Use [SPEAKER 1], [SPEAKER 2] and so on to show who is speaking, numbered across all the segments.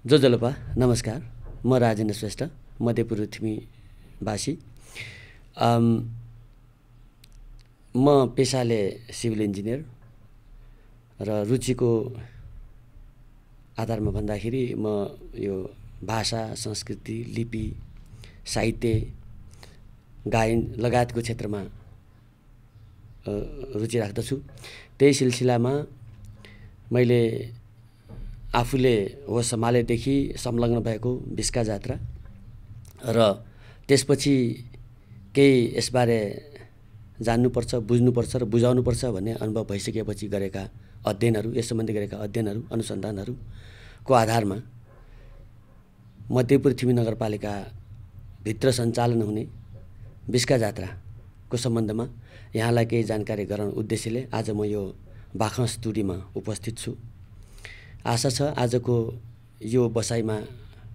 [SPEAKER 1] जोजोलोपा नमस्कार। म राजेन्द्र श्रेष्ठ, मध्यपूर्व थिमीवासी। म पेशाले सिभिल इन्जिनियर र रुचिको आधारमा भन्दाखेरि म यो भाषा, संस्कृति, लिपि, साहित्य, गायन लगायतको क्षेत्रमा रुचि राख्दछु। त्यही सिलसिलामा मैले आफूले होस सम्हालेदेखि संलग्न भएको बिस्का जात्रा र त्यसपछि केही यसबारे जान्नुपर्छ, बुझ्नुपर्छ र बुझाउनुपर्छ भन्ने अनुभव भइसकेपछि गरेका अध्ययनहरू, यस सम्बन्धी गरेका अध्ययनहरू, अनुसन्धानहरूको आधारमा मध्यपूर्व थिमी नगरपालिकाभित्र सञ्चालन हुने बिस्का जात्राको सम्बन्धमा यहाँलाई केही जानकारी गराउने उद्देश्यले आज म यो बाखस स्टुडियोमा उपस्थित छु। आशा छ आजको यो बसाइमा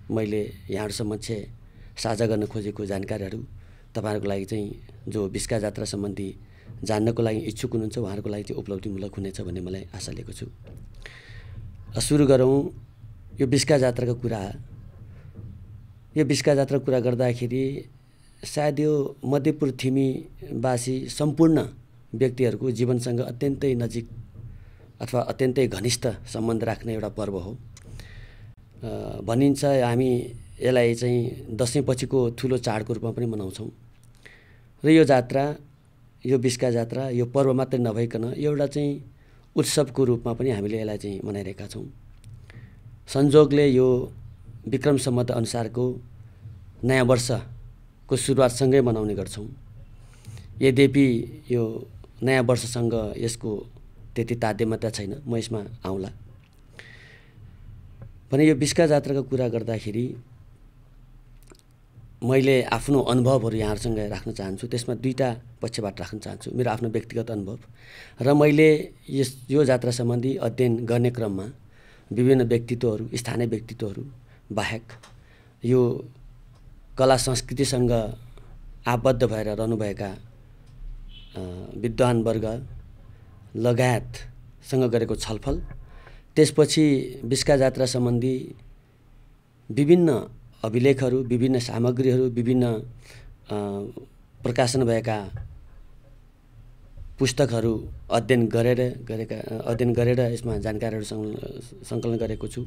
[SPEAKER 1] मैले यहाँहरू समक्ष साझा गर्न खोजेको जानकारीहरू तपाईँहरूको लागि चाहिँ जो बिस्का जात्रा सम्बन्धी जान्नको लागि इच्छुक हुनुहुन्छ उहाँहरूको लागि चाहिँ उपलब्धिमूलक हुनेछ भन्ने मलाई आशा लिएको छु। सुरु गरौँ यो बिस्का जात्राको कुरा। यो बिस्का जात्राको कुरा गर्दाखेरि सायद यो मध्यपूर्व थिमीवासी सम्पूर्ण व्यक्तिहरूको जीवनसँग अत्यन्तै नजिक अथवा अत्यन्तै घनिष्ठ सम्बन्ध राख्ने एउटा पर्व हो। भनिन्छ हामी यसलाई चाहिँ दसैँपछिको ठुलो चाडको रूपमा पनि मनाउँछौँ र यो जात्रा, यो बिस्का जात्रा यो पर्व मात्रै नभइकन एउटा चाहिँ उत्सवको रूपमा पनि हामीले यसलाई चाहिँ मनाइरहेका छौँ। संजोगले यो विक्रम सम्वत अनुसारको नयाँ वर्षको सुरुवातसँगै मनाउने गर्छौँ। यद्यपि यो नयाँ वर्षसँग यसको त्यति ताद्यमता छैन, म यसमा आउँला। भने यो बिस्का जात्राको कुरा गर्दाखेरि मैले आफ्नो अनुभवहरू यहाँहरूसँग राख्न चाहन्छु। त्यसमा दुईटा पक्षबाट राख्न चाहन्छु, मेरो आफ्नो व्यक्तिगत अनुभव र मैले यो जात्रा सम्बन्धी अध्ययन गर्ने क्रममा विभिन्न व्यक्तित्वहरू, स्थानीय व्यक्तित्वहरू बाहेक यो कला संस्कृतिसँग आबद्ध भएर रहनुभएका विद्वानवर्ग लगायतसँग गरेको छलफल, त्यसपछि बिस्का जात्रा सम्बन्धी विभिन्न अभिलेखहरू, विभिन्न सामग्रीहरू, विभिन्न प्रकाशन भएका पुस्तकहरू अध्ययन गरेर यसमा जानकारीहरू सङ्कलन गरेको छु।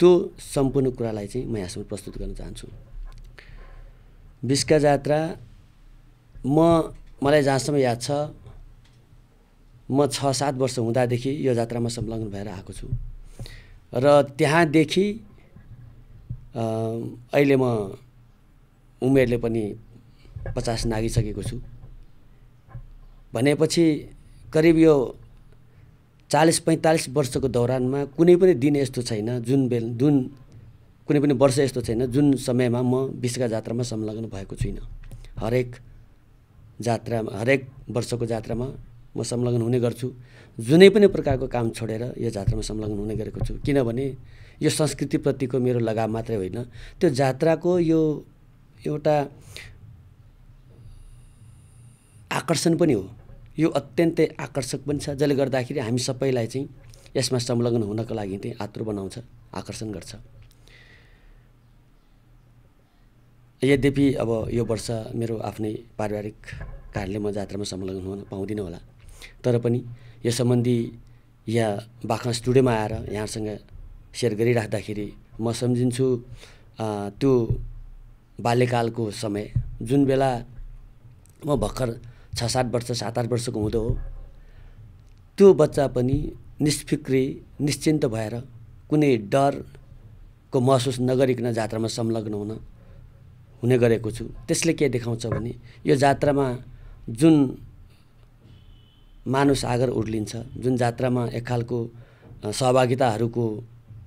[SPEAKER 1] त्यो सम्पूर्ण कुरालाई चाहिँ म यहाँसम्म प्रस्तुत गर्न चाहन्छु। बिस्का जात्रा मलाई जहाँसम्म याद छ म 6-7 वर्ष हुँदादेखि यो जात्रामा संलग्न भएर आएको छु र त्यहाँदेखि अहिले म उमेरले पनि 50 नागिसकेको छु भनेपछि करिब यो 40-45 वर्षको दौरानमा कुनै पनि दिन यस्तो छैन कुनै पनि वर्ष यस्तो छैन जुन समयमा म बिस्का जात्रामा संलग्न भएको छुइनँ। हरेक वर्षको जात्रामा म संलग्न हुने गर्छु। जुनै पनि प्रकारको काम छोडेर यो जात्रामा संलग्न हुने गरेको छु, किनभने यो संस्कृतिप्रतिको मेरो लगाव मात्रै होइन, त्यो जात्राको यो एउटा आकर्षण पनि हो। यो अत्यन्तै आकर्षक पनि छ, जसले गर्दाखेरि हामी सबैलाई चाहिँ यसमा संलग्न हुनको लागि चाहिँ आतुर बनाउँछ, आकर्षण गर्छ। यद्यपि अब यो वर्ष मेरो आफ्नै पारिवारिक कारणले म जात्रामा संलग्न हुन पाउँदिनँ होला, तर पनि यो सम्बन्धी यहाँ बाखना स्टुडियोमा आएर यहाँसँग सेयर गरिराख्दाखेरि म सम्झिन्छु त्यो बाल्यकालको समय, जुन बेला म भर्खर 6-7 वर्ष 7-8 वर्षको हुँदो हो। त्यो बच्चा पनि निष्फिक्री निश्चिन्त भएर कुनै डरको महसुस नगरिकन जात्रामा संलग्न हुने गरेको छु। त्यसले के देखाउँछ भने यो जात्रामा जुन मानव सागर उर्लिन्छ, जुन जात्रामा एक खालको सहभागिताहरूको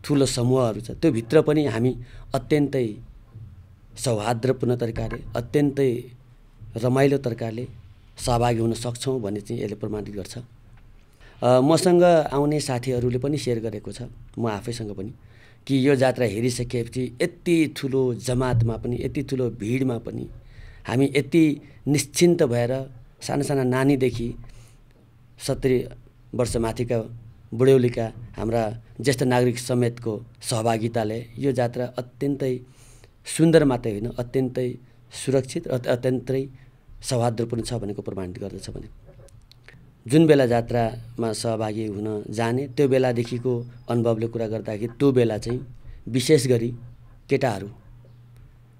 [SPEAKER 1] ठुलो समूहहरू छ, त्यो भित्र पनि हामी अत्यन्तै सौहार्दपूर्ण तरिकाले, अत्यन्तै रमाइलो तरिकाले सहभागी हुन सक्छौँ भन्ने चाहिँ यसले प्रमाणित गर्छ। मसँग आउने साथीहरूले पनि सेयर गरेको छ, म आफैसँग पनि, कि यो जात्रा हेरिसकेपछि यति ठुलो जमातमा पनि, यति ठुलो भिडमा पनि हामी यति निश्चिन्त भएर साना साना नानीदेखि 70 वर्ष माथिका बुढ्यौलीका हाम्रा ज्येष्ठ नागरिक समेतको सहभागिताले यो जात्रा अत्यन्तै सुन्दर मात्रै होइन, अत्यन्तै सुरक्षित र अत्यन्तै सौहार्दपूर्ण छ भनेको प्रमाणित गर्दछ। भने जुन बेला जात्रामा सहभागी हुन जाने त्यो बेलादेखिको अनुभवले कुरा गर्दाखेरि त्यो बेला चाहिँ विशेष गरी केटाहरू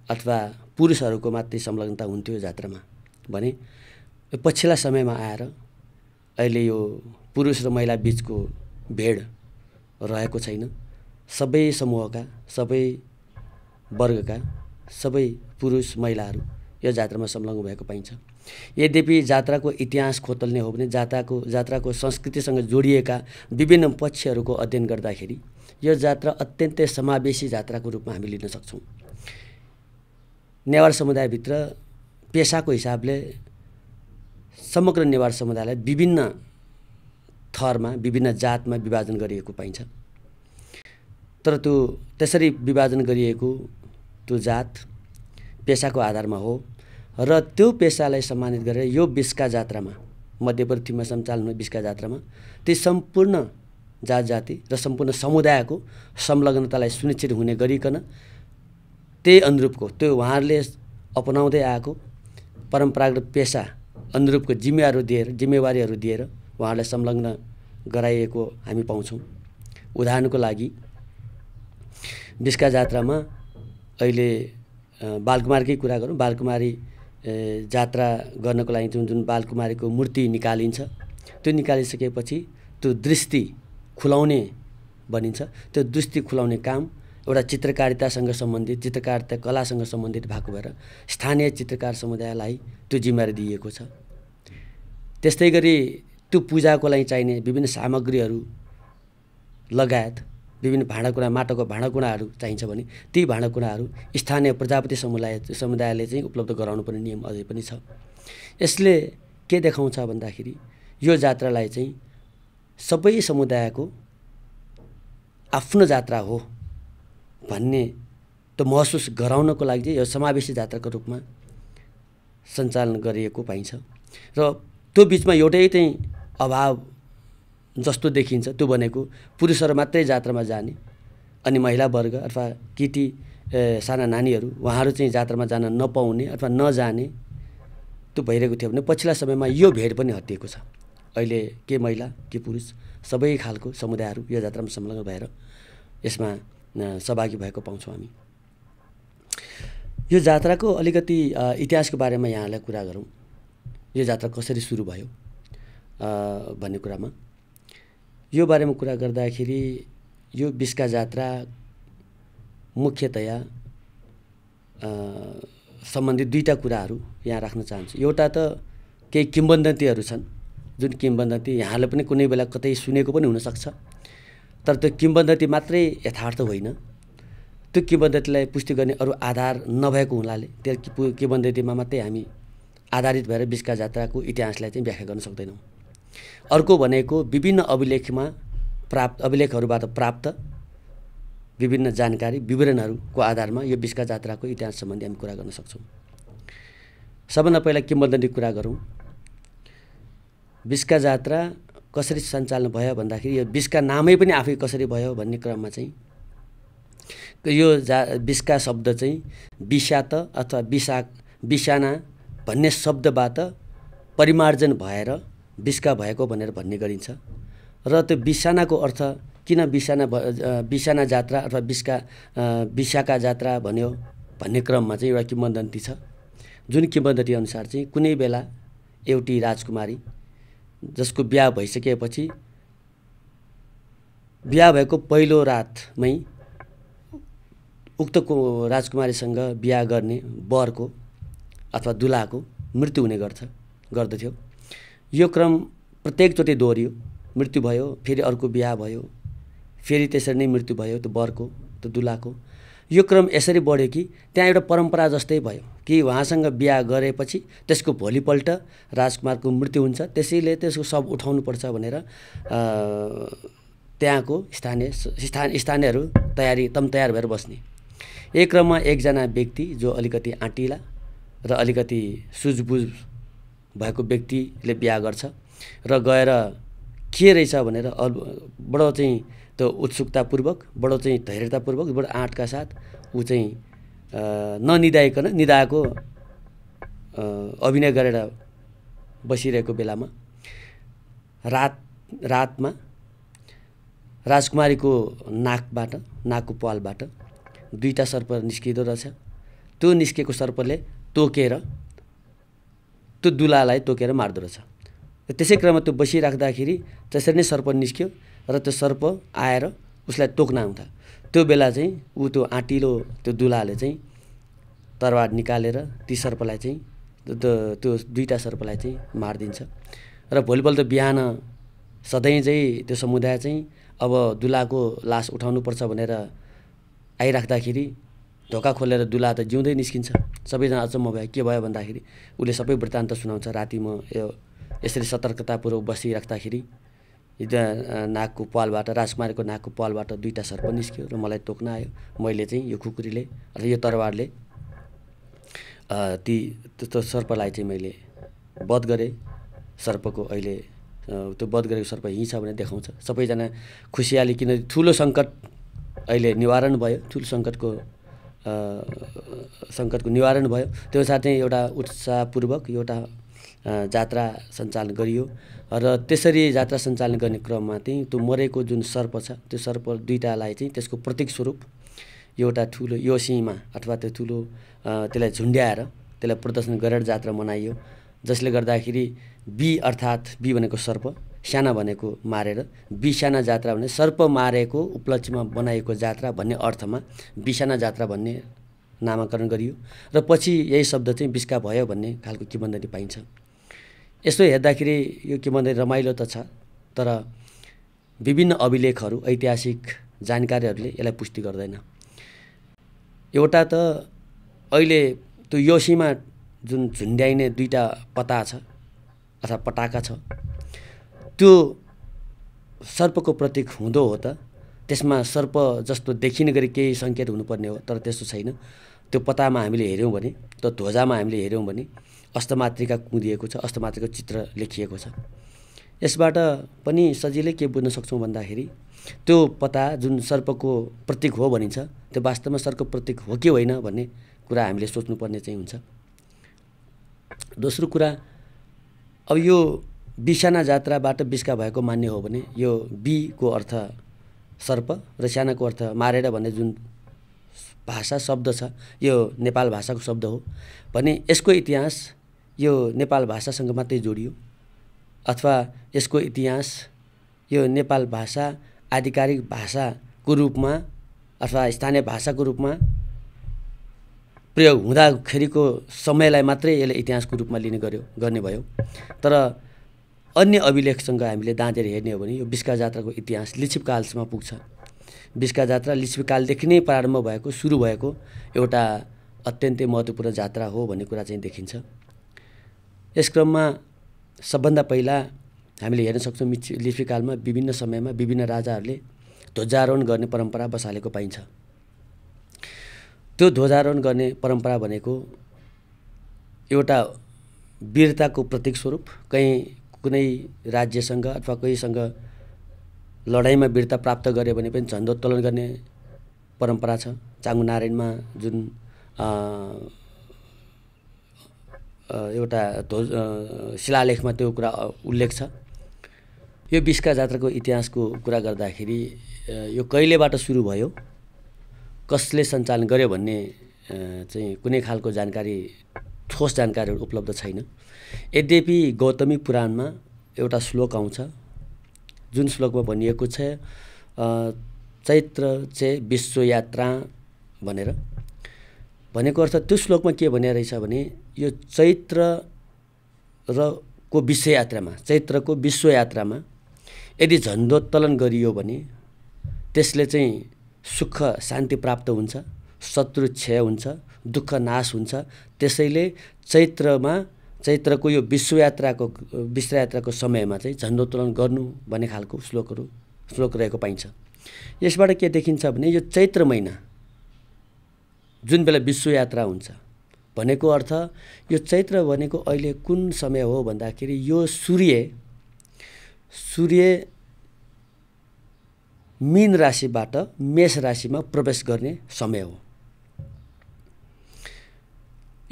[SPEAKER 1] अथवा पुरुषहरूको मात्रै संलग्नता हुन्थ्यो जात्रामा भने पछिल्ला समयमा आएर अहिले यो पुरुष र महिला बीचको भेड रहेको छैन। सबै समूहका, सबै वर्गका, सबै पुरुष महिलाहरू यो जात्रामा संलग्न भएको पाइन्छ। यद्यपि जात्राको इतिहास खोतल्ने हो भने जात्राको संस्कृतिसँग जोडिएका विभिन्न पक्षहरूको अध्ययन गर्दाखेरि यो जात्रा अत्यन्तै समावेशी जात्राको रूपमा हामी लिन सक्छौँ। नेवार समुदायभित्र पेसाको हिसाबले समग्र नेवार समुदायलाई विभिन्न थरमा, विभिन्न जातमा विभाजन गरिएको पाइन्छ। तर त्यो त्यसरी विभाजन गरिएको त्यो जात पेसाको आधारमा हो र त्यो पेसालाई सम्मानित गरेर यो बिस्का जात्रामा, मध्यवर्तीमा सञ्चालन हुने बिस्का जात्रामा ती सम्पूर्ण जात जाति र सम्पूर्ण समुदायको संलग्नतालाई सुनिश्चित हुने गरिकन त्यही अनुरूपको त्यो उहाँहरूले अपनाउँदै आएको परम्परागत पेसा अनुरूपको जिम्मेवारीहरू दिएर उहाँहरूलाई संलग्न गराइएको हामी पाउँछौँ। उदाहरणको लागि बिस्का जात्रामा अहिले बालकुमारीकै कुरा गरौँ। बालकुमारी जात्रा गर्नको लागि जुन बालकुमारीको मूर्ति निकालिन्छ, त्यो निकालिसकेपछि त्यो दृष्टि खुलाउने भनिन्छ। त्यो दृष्टि खुलाउने काम एउटा चित्रकारितासँग सम्बन्धित, चित्रकारिता कलासँग सम्बन्धित भएको भएर स्थानीय चित्रकार समुदायलाई त्यो जिम्मेवारी दिइएको छ। त्यस्तै गरी त्यो पूजाको लागि चाहिने विभिन्न सामग्रीहरू लगायत विभिन्न भाँडाकुँडा, माटोको भाँडाकुँडाहरू चाहिन्छ भने ती भाँडाकुँडाहरू स्थानीय प्रजापति समुदायले चाहिँ उपलब्ध गराउनुपर्ने नियम अझै पनि छ। यसले के देखाउँछ भन्दाखेरि यो जात्रालाई चाहिँ सबै समुदायको आफ्नो जात्रा हो भन्ने त्यो महसुस गराउनको लागि चाहिँ यो समावेशी जात्राको रूपमा सञ्चालन गरिएको पाइन्छ। र त्यो बिचमा एउटै चाहिँ अभाव जस्तो देखिन्छ, त्यो भनेको पुरुषहरू मात्रै जात्रामा जाने अनि महिला वर्ग अथवा केटी साना नानीहरू उहाँहरू चाहिँ जात्रामा जान नपाउने अथवा नजाने त्यो भइरहेको थियो भने पछिल्ला समयमा यो भेड पनि हटिएको छ। अहिले के महिला के पुरुष सबै खालको समुदायहरू यो जात्रामा संलग्न भएर यसमा सहभागी भएको पाउँछौँ हामी। यो जात्राको अलिकति इतिहासको बारेमा यहाँलाई कुरा गरौँ। यो जात्रा कसरी सुरु भयो भन्ने कुरामा यो बारेमा कुरा गर्दाखेरि यो बिस्का जात्रा मुख्यतया सम्बन्धित दुईटा कुराहरू यहाँ राख्न चाहन्छु। एउटा त केही किम्वदन्तीहरू छन्, जुन किम्वदन्ती यहाँले पनि कुनै बेला कतै सुनेको पनि हुनसक्छ, तर त्यो किम्वदन्ती मात्रै यथार्थ होइन। त्यो किम्वदन्तीलाई पुष्टि गर्ने अरू आधार नभएको हुनाले त्यो किम्वदन्तीमा मात्रै हामी आधारित भएर बिस्का जात्राको इतिहासलाई चाहिँ व्याख्या गर्न सक्दैनौँ। अर्को भनेको विभिन्न अभिलेखहरूबाट प्राप्त विभिन्न जानकारी विवरणहरूको आधारमा यो बिस्का जात्राको इतिहास सम्बन्धी हामी कुरा गर्न सक्छौँ। सबभन्दा पहिला किम्वदन्तीको कुरा गरौँ। बिस्का जात्रा कसरी सञ्चालन भयो भन्दाखेरि यो बिस्का नामै पनि आफै कसरी भयो भन्ने क्रममा चाहिँ यो बिस्का शब्द चाहिँ बिसात अथवा बिसाना भन्ने शब्दबाट परिमार्जन भएर बिस्का भएको भनेर भन्ने गरिन्छ। र त्यो बिसानाको अर्थ किन बिसाना जात्रा अथवा बिसाका जात्रा भन्यो भन्ने क्रममा चाहिँ एउटा किम्वदन्ती छ। जुन किम्वदन्ती अनुसार चाहिँ कुनै बेला एउटी राजकुमारी जसको बिहा भइसकेपछि बिहा भएको पहिलो रातमै उक्त राजकुमारीसँग बिहा गर्ने वरको अथवा दुलाको मृत्यु हुने गर्दथ्यो। यो क्रम प्रत्येकचोटि दोहोरियो, मृत्यु भयो, फेरि अर्को बिहा भयो, फेरि त्यसरी नै मृत्यु भयो त्यो वरको, त्यो दुलाको। यो क्रम यसरी बढ्यो कि त्यहाँ एउटा परम्परा जस्तै भयो कि उहाँसँग बिहा गरेपछि त्यसको भोलिपल्ट राजकुमारको मृत्यु हुन्छ, त्यसैले त्यसको शव उठाउनुपर्छ भनेर त्यहाँको स्थानीयहरू तयार भएर बस्ने। एक क्रममा एकजना व्यक्ति जो अलिकति आँटिला र अलिकति सुझबुझ भएको व्यक्तिले बिहा गर्छ र गएर के रहेछ भनेर बडो चाहिँ त्यो उत्सुकतापूर्वक, बडो चाहिँ धैर्यतापूर्वक, बडो आँटका साथ ऊ चाहिँ ननिदाइकन निदाएको अभिनय गरेर बसिरहेको बेलामा रातमा राजकुमारीको नाकको पालबाट दुईटा सर्प निस्किँदो रहेछ। त्यो निस्केको सर्पले तोकेर त्यो दुलालाई तोकेर मार्दो रहेछ। त्यसै क्रममा त्यो बसिराख्दाखेरि त्यसरी नै सर्प निस्क्यो र त्यो सर्प आएर उसलाई तोक्न आउँदा त्यो बेला चाहिँ ऊ त्यो आँटिलो त्यो दुलाले चाहिँ तरवार निकालेर ती सर्पलाई चाहिँ त्यो दुईटा सर्पलाई चाहिँ मारिदिन्छ। र भोलिपल्ट बिहान सधैँ चाहिँ त्यो समुदाय चाहिँ अब दुलाको लास उठाउनुपर्छ भनेर आइराख्दाखेरि ढोका खोलेर दुला त जिउँदै निस्किन्छ। सबैजना अचम्म भयो, के भयो भन्दाखेरि उसले सबै वृत्तान्त सुनाउँछ। राति म यसरी सतर्कतापूर्वक बसिराख्दाखेरि नाकको पालबाट, राजकुमारीको नाकको पालबाट दुईटा सर्प निस्क्यो र मलाई तोक्न आयो। मैले चाहिँ यो खुकुरीले र यो तरवारले त्यो सर्पलाई चाहिँ मैले वध गरेँ। सर्पको अहिले त्यो वध गरेको सर्प यहीँ छ भने देखाउँछ। सबैजना खुसियाली, किनकि ठुलो सङ्कट अहिले निवारण भयो, ठुलो सङ्कटको निवारण भयो। त्यो साथै एउटा उत्साहपूर्वक एउटा जात्रा सञ्चालन गरियो र त्यसरी जात्रा सञ्चालन गर्ने क्रममा चाहिँ त्यो मरेको जुन सर्प छ त्यो सर्प दुईटालाई चाहिँ त्यसको प्रतीक स्वरूप एउटा ठुलो योसीमा अथवा त्यो ठुलो त्यसलाई झुन्ड्याएर त्यसलाई प्रदर्शन गरेर जात्रा मनाइयो। जसले गर्दाखेरि बी अर्थात् बी भनेको सर्प, साना भनेको मारेर बिसाना जात्रा भने सर्प मारेको उपलक्ष्यमा बनाइएको जात्रा भन्ने अर्थमा बिसाना जात्रा भन्ने नामाकरण गरियो र पछि यही शब्द चाहिँ बिस्का भयो भन्ने खालको किंवदन्ती पाइन्छ। यसो हेर्दाखेरि यो किंवदन्ती रमाइलो त छ, तर विभिन्न अभिलेखहरू, ऐतिहासिक जानकारीहरूले यसलाई पुष्टि गर्दैन। एउटा त अहिले त्यो योसीमा जुन झुन्ड्याइने दुईटा पता छ अथवा पटाका छ त्यो सर्पको प्रतीक हुँदो हो त त्यसमा सर्प जस्तो देखिने गरी केही सङ्केत हुनुपर्ने हो, तर त्यस्तो छैन। त्यो पतामा हामीले हेऱ्यौँ भने, त्यो ध्वजामा हामीले हेऱ्यौँ भने अष्टमातृका कुँदिएको छ, अष्टमातृको चित्र लेखिएको छ। यसबाट पनि सजिलै के बुझ्न सक्छौँ भन्दाखेरि त्यो पता जुन सर्पको प्रतीक हो भनिन्छ त्यो वास्तवमा सर्पको प्रतीक हो कि होइन भन्ने कुरा हामीले सोच्नुपर्ने चाहिँ हुन्छ। दोस्रो कुरा, अब यो बिसाना जात्राबाट बिस्का भएको मान्य हो भने यो बी को अर्थ सर्प र सानाको अर्थ मारेर भन्ने जुन भाषा शब्द छ यो नेपाल भाषाको शब्द हो भने यसको इतिहास यो नेपाल भाषासँग मात्रै जोडियो अथवा यसको इतिहास यो नेपाल भाषा आधिकारिक भाषाको रूपमा अथवा स्थानीय भाषाको रूपमा प्रयोग हुँदाखेरिको समयलाई मात्रै यसले इतिहासको रूपमा गर्ने भयो। तर अन्य अभिलेखसँग हामीले दाँजेर हेर्ने हो भने यो बिस्का जात्राको इतिहास लिच्छविकालसम्म पुग्छ। बिस्का जात्रा लिच्छविकालदेखि नै प्रारम्भ भएको, सुरु भएको एउटा अत्यन्तै महत्त्वपूर्ण जात्रा हो भन्ने कुरा चाहिँ देखिन्छ। यस क्रममा सबभन्दा पहिला हामीले हेर्न सक्छौँ लिच्छविकालमा विभिन्न समयमा विभिन्न राजाहरूले ध्वजारोहण गर्ने परम्परा बसालेको पाइन्छ। त्यो ध्वजारोहण गर्ने परम्परा भनेको एउटा वीरताको प्रतीक स्वरूप कुनै राज्यसँग अथवा कोहीसँग लडाइँमा वीरता प्राप्त गरे भने पनि झण्डोत्तोलन गर्ने परम्परा छ। चाँगुनारायणमा जुन एउटा शिलालेखमा त्यो कुरा उल्लेख छ। यो बिस्का जात्राको इतिहासको कुरा गर्दाखेरि यो कहिलेबाट सुरु भयो, कसले सञ्चालन गर्यो भन्ने चाहिँ कुनै खालको जानकारी, ठोस जानकारीहरू उपलब्ध छैन। यद्यपि गौतमी पुराणमा एउटा श्लोक आउँछ जुन श्लोकमा भनिएको छ चैत्र चाहिँ विश्वयात्रा भनेर। भनेको अर्थ त्यो श्लोकमा के भनिएको रहेछ भने यो चैत्रको विश्वयात्रामा यदि झण्डोत्तोलन गरियो भने त्यसले चाहिँ सुख शान्ति प्राप्त हुन्छ, शत्रु क्षय हुन्छ, दुःख नाश हुन्छ। त्यसैले चैत्रको यो विश्वयात्राको समयमा चाहिँ झण्डोत्तोलन गर्नु भन्ने खालको श्लोक रहेको पाइन्छ। यसबाट के देखिन्छ भने यो चैत्र महिना जुन बेला विश्वयात्रा हुन्छ भनेको अर्थ यो चैत्र भनेको अहिले कुन समय हो भन्दाखेरि यो सूर्य मीन राशिबाट मेष राशिमा प्रवेश गर्ने समय हो।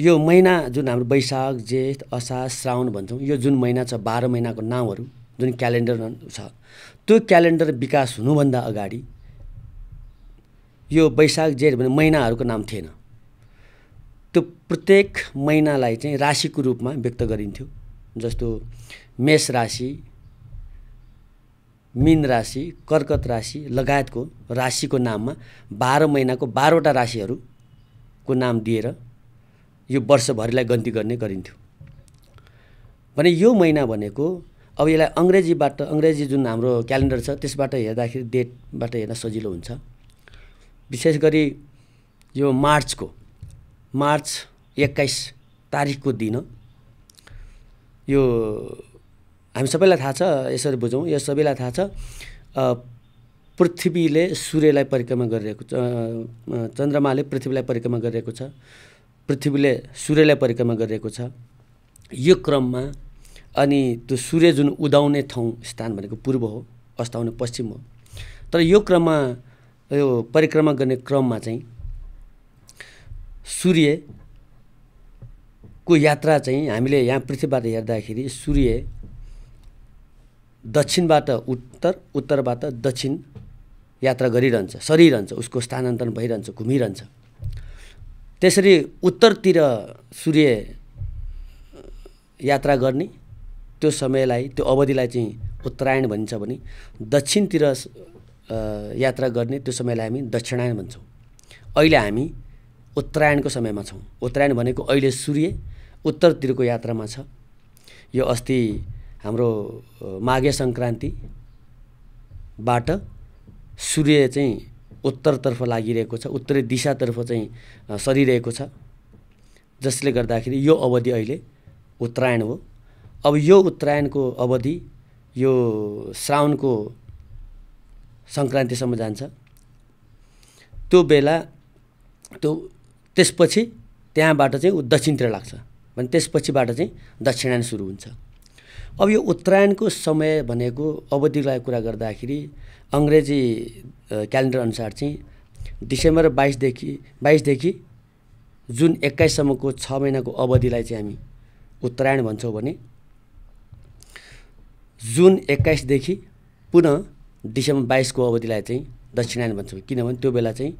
[SPEAKER 1] यो महिना जुन हाम्रो वैशाख जेठ असार श्रावण भन्छौँ, यो जुन महिना छ 12 महिनाको नामहरू जुन क्यालेन्डर छ, त्यो क्यालेन्डर विकास हुनुभन्दा अगाडि यो वैशाख जेठ भन्ने महिनाहरूको नाम थिएन। त्यो प्रत्येक महिनालाई चाहिँ राशिको रूपमा व्यक्त गरिन्थ्यो। जस्तो मेष राशि, मीन राशि, कर्कट राशि लगायतको राशिको नाममा 12 महिनाको 12वटा राशिहरूको नाम दिएर यो वर्षभरिलाई गन्ती गर्ने गरिन्थ्यो। भने यो महिना भनेको अब यसलाई अङ्ग्रेजी जुन हाम्रो क्यालेन्डर छ त्यसबाट हेर्दाखेरि डेटबाट हेर्न सजिलो हुन्छ। विशेष गरी यो मार्च 21 तारिकको दिन यो हामी सबैलाई थाहा छ, यसरी बुझौँ, यो सबैलाई थाहा छ पृथ्वीले सूर्यलाई परिक्रमा गरिरहेको छ, चन्द्रमाले पृथ्वीलाई परिक्रमा गरिरहेको छ, पृथ्वीले सूर्यलाई परिक्रमा गरिरहेको छ। यो क्रममा अनि त्यो सूर्य जुन उदाउने स्थान भनेको पूर्व हो, अस्ताउने पश्चिम हो। तर यो क्रममा यो परिक्रमा गर्ने क्रममा चाहिँ सूर्यको यात्रा चाहिँ हामीले यहाँ पृथ्वीबाट हेर्दाखेरि सूर्य दक्षिणबाट उत्तर, उत्तरबाट दक्षिण यात्रा गरिरहन्छ, सरिरहन्छ, उसको स्थानान्तरण भइरहन्छ, घुमिरहन्छ। त्यसरी उत्तरतिर सूर्य यात्रा गर्ने त्यो समयलाई, त्यो अवधिलाई चाहिँ उत्तरायण भनिन्छ भने दक्षिणतिर यात्रा गर्ने त्यो समयलाई हामी दक्षिणायन भन्छौँ। अहिले हामी उत्तरायणको समयमा छौँ। उत्तरायण भनेको अहिले सूर्य उत्तरतिरको यात्रामा छ। यो अस्ति हाम्रो माघे सङ्क्रान्तिबाट सूर्य चाहिँ उत्तरतर्फ लागिरहेको छ, उत्तरी दिशातर्फ चाहिँ सरिरहेको छ, जसले गर्दाखेरि यो अवधि अहिले उत्तरायण हो। अब यो उत्तरायणको अवधि यो श्रावणको सङ्क्रान्तिसम्म जान्छ। त्यो बेला त्यसपछि त्यहाँबाट चाहिँ दक्षिणतिर लाग्छ, भने त्यसपछिबाट चाहिँ दक्षिणायन सुरु हुन्छ। अब यो उत्तरायणको समय भनेको अवधिलाई कुरा गर्दाखेरि अङ्ग्रेजी क्यालेन्डर अनुसार चाहिँ डिसेम्बर 22देखि जुन 21सम्मको 6 महिनाको अवधिलाई चाहिँ हामी उत्तरायण भन्छौँ भने जुन 21देखि पुनः डिसेम्बर 22को अवधिलाई चाहिँ दक्षिणायन भन्छौँ। किनभने त्यो बेला चाहिँ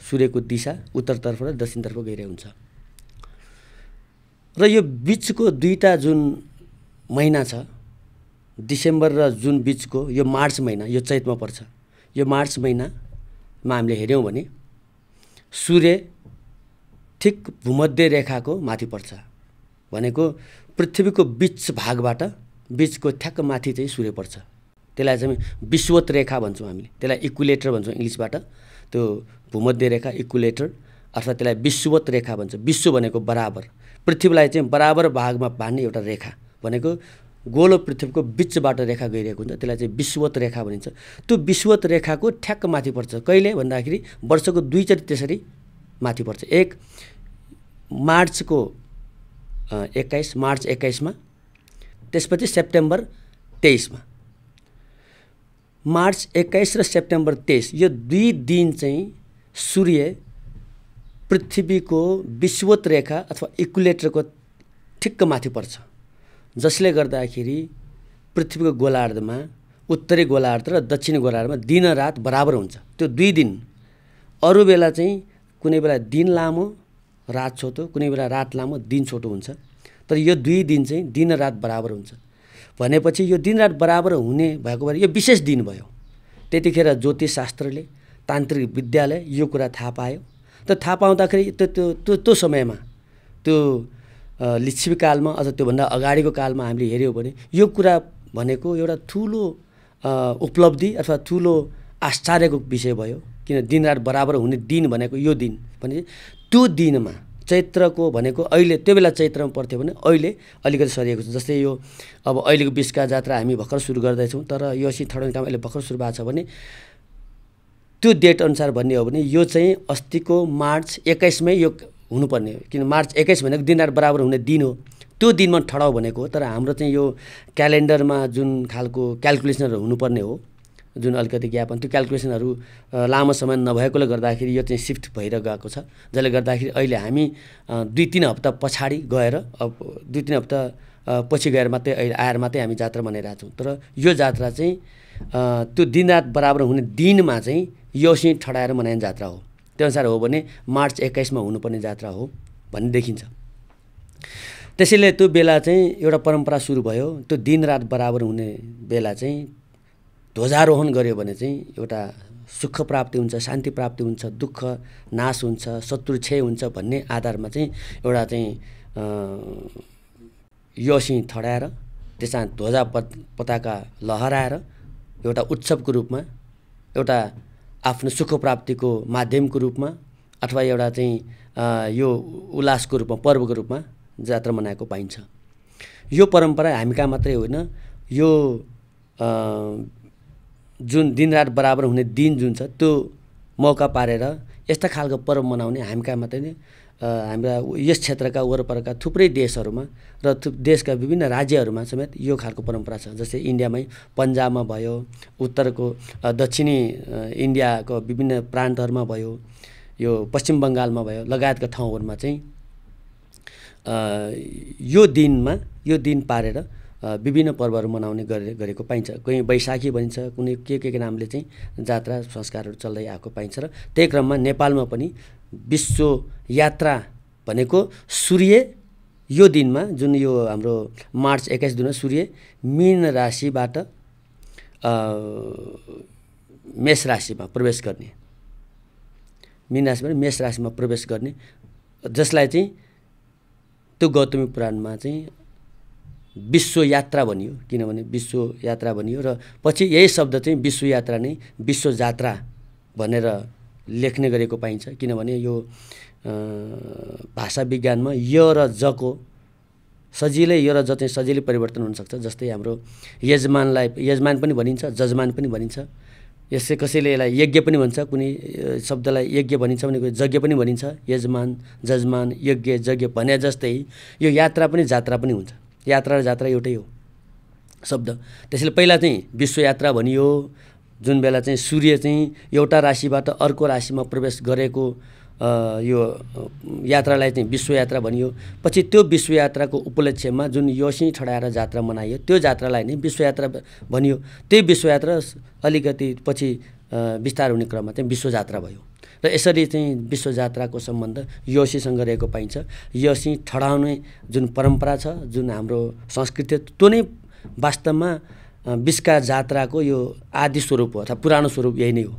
[SPEAKER 1] सूर्यको दिशा उत्तरतर्फ र दक्षिणतर्फ गइरहेको हुन्छ। र यो बिचको दुईटा जुन महिना छ, डिसेम्बर र जुन बिचको यो मार्च महिना, यो चैतमा पर्छ। यो मार्च महिनामा हामीले हेऱ्यौँ भने सूर्य ठिक भूमध्य रेखाको माथि पर्छ, भनेको पृथ्वीको बिच भागबाट बिचको ठ्याक्क माथि चाहिँ सूर्य पर्छ। त्यसलाई चाहिँ विषुवत रेखा भन्छौँ हामीले, त्यसलाई इक्विलेटर भन्छौँ इङ्ग्लिसबाट। त्यो भूमध्य रेखा इक्विलेटर अथवा त्यसलाई विषुवत रेखा भन्छ। विश्व भनेको बराबर, पृथ्वीलाई चाहिँ बराबर भागमा बाँड्ने एउटा रेखा भनेको गोलो पृथ्वीको बिचबाट रेखा गइरहेको हुन्छ, त्यसलाई चाहिँ विषुवत रेखा भनिन्छ। त्यो विषुवत रेखाको ठ्याक्क माथि पर्छ। कहिले भन्दाखेरि वर्षको दुईचोटि त्यसरी माथि पर्छ। एक मार्चको 21 मार्च 21मा, त्यसपछि सेप्टेम्बर 23मा। मार्च 21 र सेप्टेम्बर 23 यो 2 दिन चाहिँ सूर्य पृथ्वीको विषुवत रेखा अथवा इक्विलेटरको ठिक्क माथि पर्छ, जसले गर्दाखेरि पृथ्वीको गोलार्धमा उत्तरी गोलार्ध र दक्षिणी गोलार्धमा दिन रात बराबर हुन्छ। त्यो 2 दिन, अरू बेला चाहिँ कुनै बेला दिन लामो रात छोटो, कुनै बेला रात लामो दिन छोटो हुन्छ। तर यो 2 दिन चाहिँ दिन रात बराबर हुन्छ। भनेपछि यो दिन रात बराबर हुने भएको भएर यो विशेष दिन भयो। त्यतिखेर ज्योतिषशास्त्रले, तान्त्रिक विद्याले यो कुरा थाहा पायो। त थाहा पाउँदाखेरि त्यो समयमा, त्यो लिच्छवीकालमा अथवा त्योभन्दा अगाडिको कालमा हामीले हेऱ्यौँ भने यो कुरा भनेको एउटा ठुलो उपलब्धि अथवा ठुलो आश्चर्यको विषय भयो। किन दिनरात बराबर हुने दिन भनेको यो दिन भने त्यो दिनमा चैत्रको भनेको अहिले त्यो बेला चैत्रमा पर्थ्यो भने अहिले अलिकति सरिएको छ। जस्तै यो अब अहिलेको बिचका जात्रा हामी भर्खर सुरु गर्दैछौँ, तर यो थर्ड काम अहिले भर्खर सुरु भएको छ भने त्यो डेट अनुसार भन्ने हो भने यो चाहिँ अस्तिको मार्च 21मै यो हुनुपर्ने हो। किन मार्च 21 भनेको दिनरात बराबर हुने दिन हो। त्यो त्यो दिनमा ठडाउ भनेको हो। तर हाम्रो चाहिँ यो क्यालेन्डरमा जुन खालको क्याल्कुलेसनहरू हुनुपर्ने हो, जुन अलिकति ज्ञापन, त्यो क्याल्कुलेसनहरू लामो समय नभएकोले गर्दाखेरि यो चाहिँ सिफ्ट भएर गएको छ, जसले गर्दाखेरि अहिले हामी 2-3 हप्ता पछाडि गएर, अब 2-3 हप्ता पछि गएर मात्रै अहिले आएर मात्रै हामी जात्रा मनाइरहेको छौँ। तर यो जात्रा चाहिँ त्यो दिनरात बराबर हुने दिनमा चाहिँ यौसी ठडाएर मनाइने जात्रा हो। त्यो अनुसार हो भने मार्च 21 हुनुपर्ने जात्रा हो भन्ने देखिन्छ। त्यसैले त्यो बेला चाहिँ एउटा परम्परा सुरु भयो। त्यो दिनरात बराबर हुने बेला चाहिँ ध्वजारोहण गर्यो भने चाहिँ एउटा सुख प्राप्ति हुन्छ, शान्ति प्राप्ति हुन्छ, दुःख नाश हुन्छ, शत्रु क्षय हुन्छ भन्ने आधारमा चाहिँ एउटा चाहिँ यौसी ठडाएर त्यसमा ध्वजा पताका लहराएर एउटा उत्सवको रूपमा, एउटा आफ्नो सुख प्राप्तिको माध्यमको रूपमा, अथवा एउटा चाहिँ यो उल्लासको रूपमा, पर्वको रूपमा जात्रा मनाएको पाइन्छ। यो परम्परा हामी कहाँ मात्रै होइन, यो जुन दिनरात बराबर हुने दिन जुन छ त्यो मौका पारेर यस्ता खालको पर्व मनाउने हामी कहाँ मात्रै नै हाम्रा यस क्षेत्रका वरपरका थुप्रै देशहरूमा र देशका विभिन्न राज्यहरूमा समेत यो खालको परम्परा छ। जस्तै इन्डियामै पन्जाबमा भयो, उत्तरको दक्षिणी इन्डियाको विभिन्न प्रान्तहरूमा भयो, यो पश्चिम बङ्गालमा भयो, लगायतका ठाउँहरूमा चाहिँ यो दिन पारेर विभिन्न पर्वहरू मनाउने गरेको पाइन्छ। कहीँ वैशाखी भनिन्छ, कुनै के नामले चाहिँ जात्रा संस्कारहरू चल्दै आएको पाइन्छ। र त्यही क्रममा नेपालमा पनि विश्व यात्रा भनेको सूर्य यो दिनमा, जुन यो हाम्रो मार्च 21 दिनमा सूर्य मीन राशिबाट मेष राशिमा प्रवेश गर्ने, मीन राशिबाट मेष राशिमा प्रवेश गर्ने, जसलाई चाहिँ त्यो गौतमी पुराणमा चाहिँ विश्व यात्रा भनियो। किनभने विश्व यात्रा भनियो र पछि यही शब्द चाहिँ विश्व यात्रा नै विश्व जात्रा भनेर लेख्ने गरेको पाइन्छ। किनभने यो भाषा विज्ञानमा य र जको सजिलै, य र ज चाहिँ सजिलै परिवर्तन हुनसक्छ। जस्तै हाम्रो यजमानलाई यजमान पनि भनिन्छ, जजमान पनि भनिन्छ। यसै कसैले यसलाई यज्ञ पनि भन्छ, कुनै शब्दलाई यज्ञ भनिन्छ भने यज्ञ पनि भनिन्छ। यजमान, जजमान, यज्ञ, यज्ञ भने जस्तै यो यात्रा पनि जात्रा पनि हुन्छ। यात्रा र जात्रा एउटै हो शब्द। त्यसैले पहिला चाहिँ विश्व यात्रा भनियो, जुन बेला चाहिँ सूर्य चाहिँ एउटा राशिबाट अर्को राशिमा प्रवेश गरेको यो यात्रालाई चाहिँ विश्व यात्रा भनियो। पछि त्यो विश्व यात्राको उपलक्ष्यमा जुन यौसी ठडाएर जात्रा मनाइयो त्यो जात्रालाई नै विश्व यात्रा भनियो। त्यही विश्व यात्रा अलिकति पछि विस्तार हुने क्रममा चाहिँ विश्व जात्रा भयो। र यसरी चाहिँ विश्व जात्राको सम्बन्ध यौसीसँग रहेको पाइन्छ। यौसी ठडाउने जुन परम्परा छ, जुन हाम्रो संस्कृति, त्यो नै वास्तवमा विश्का जात्राको यो आदि स्वरूप हो अथवा पुरानो स्वरूप यही नै हो।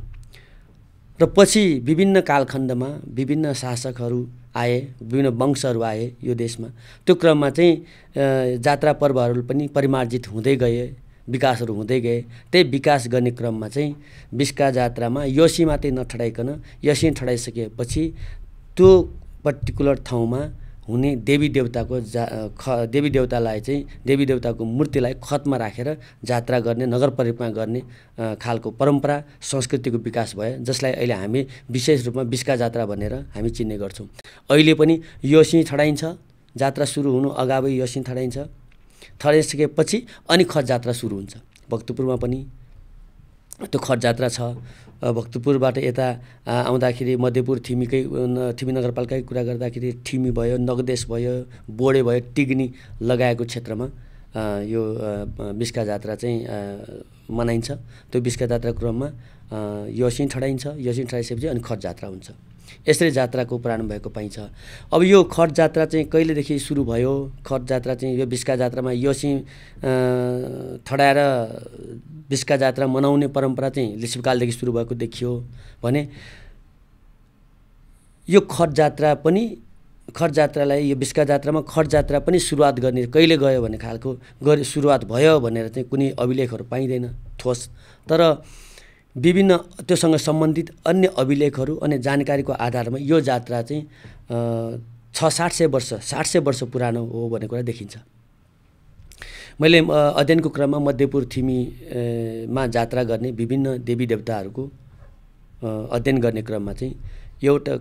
[SPEAKER 1] र पछि विभिन्न कालखण्डमा विभिन्न शासकहरू आए, विभिन्न वंशहरू आए यो देशमा। त्यो क्रममा चाहिँ जात्रा पर्वहरू पनि परिमार्जित हुँदै गए, विकासहरू हुँदै गए। त्यही विकास गर्ने क्रममा चाहिँ विश्का जात्रामा यौसी मात्रै नठडाइकन यौसी ठडाइसकेपछि त्यो पर्टिकुलर ठाउँमा हुने देवी देवतालाई चाहिँ देवी देवताको मूर्तिलाई खतमा राखेर जात्रा गर्ने, नगर परिक्रमा गर्ने खालको परम्परा संस्कृतिको विकास भयो, जसलाई अहिले हामी विशेष रूपमा विश्का जात्रा भनेर हामी चिन्ने गर्छौँ। अहिले पनि यौसी ठडाइन्छ, जात्रा सुरु हुनु अगावै यौसी ठडाइन्छ। ठडाइसकेपछि अनि खत जात्रा सुरु हुन्छ। भक्तपुरमा पनि त्यो खत जात्रा छ। भक्तपुरबाट यता आउँदाखेरि मध्यपुर थिमी नगरपालिकाकै कुरा गर्दाखेरि ठिमी भयो, नगदेश भयो, बोडे भयो, टिग्नी लगाएको क्षेत्रमा यो विश्का जात्रा चाहिँ मनाइन्छ। त्यो विश्का जात्रा क्रममा यौसी ठडाइन्छ। यौसी ठडाइसकेपछि अनि खत जात्रा हुन्छ। यसरी जात्राको प्रारम्भ भएको पाइन्छ। अब यो खट जात्रा चाहिँ कहिलेदेखि सुरु भयो? खट जात्रा चाहिँ यो विश्का जात्रामा यौसी ठडाएर विश्का जात्रा मनाउने परम्परा चाहिँ लिच्छविकालदेखि सुरु भएको देखियो भने यो खट जात्रालाई यो विश्का जात्रामा खट जात्रा पनि सुरुवात गर्ने कहिले गयो भन्ने खालको सुरुवात भयो भनेर चाहिँ कुनै अभिलेखहरू पाइँदैन ठोस। तर विभिन्न त्योसँग सम्बन्धित अन्य अभिलेखहरू अनि जानकारीको आधारमा यो जात्रा चाहिँ 60 वर्ष पुरानो हो भन्ने कुरा देखिन्छ। मैले अध्ययनको क्रममा मध्यपुर थिमीमा जात्रा गर्ने विभिन्न देवी देवताहरूको अध्ययन गर्ने क्रममा चाहिँ एउटा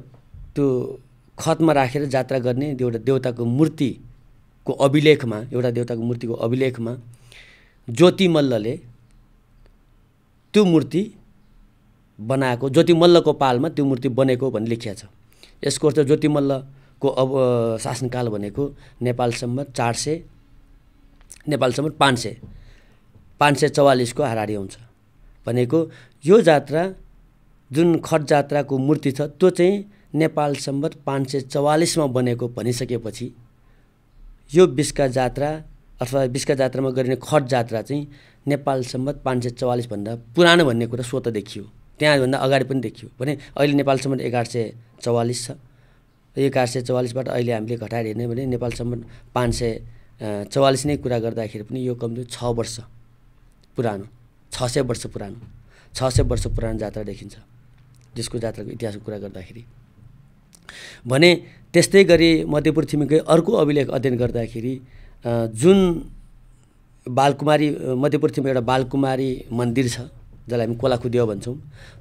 [SPEAKER 1] त्यो खतमा राखेर जात्रा गर्ने एउटा देवताको मूर्ति को अभिलेखमा, एउटा देवताको मूर्तिको अभिलेखमा ज्योति मल्लले त्यो मूर्ति बनाएको, ज्योति मल्लको पालमा त्यो मूर्ति बनेको भन्ने लेखिया छ। यसको अर्थ ज्योति मल्लको अब शासनकाल भनेको नेपाल सम्मत 400, नेपाल सम्मत 544 को हाराहारी आउँछ। भनेको यो जात्रा जुन खट जात्राको मूर्ति छ त्यो चाहिँ नेपाल सम्मत 544 मा बनेको भनिसकेपछि यो बिस्का जात्रा अथवा बिस्का जात्रामा गरिने खट जात्रा चाहिँ नेपाल सम्मत 544 भन्दा पुरानो भन्ने कुरा स्वतः देखियो। त्यहाँभन्दा अगाडि पनि देखियो भने अहिले नेपाल सम्मत 1844 छ। 1844 बाट अहिले हामीले घटाएर हेर्ने भने नेपाल सम्मत 544 नै कुरा गर्दाखेरि पनि यो कम्ती 6 वर्ष पुरानो, 600 वर्ष पुरानो, 600 वर्ष पुरानो जात्रा देखिन्छ जसको जात्राको इतिहासको कुरा गर्दाखेरि। भने त्यस्तै गरी मध्यपुर थिमीकै अर्को अभिलेख अध्ययन गर्दाखेरि जुन बालकुमारी, मध्यपुर थिमीमा एउटा बालकुमारी मन्दिर छ जसलाई हामी कोलाखुदेव भन्छौँ,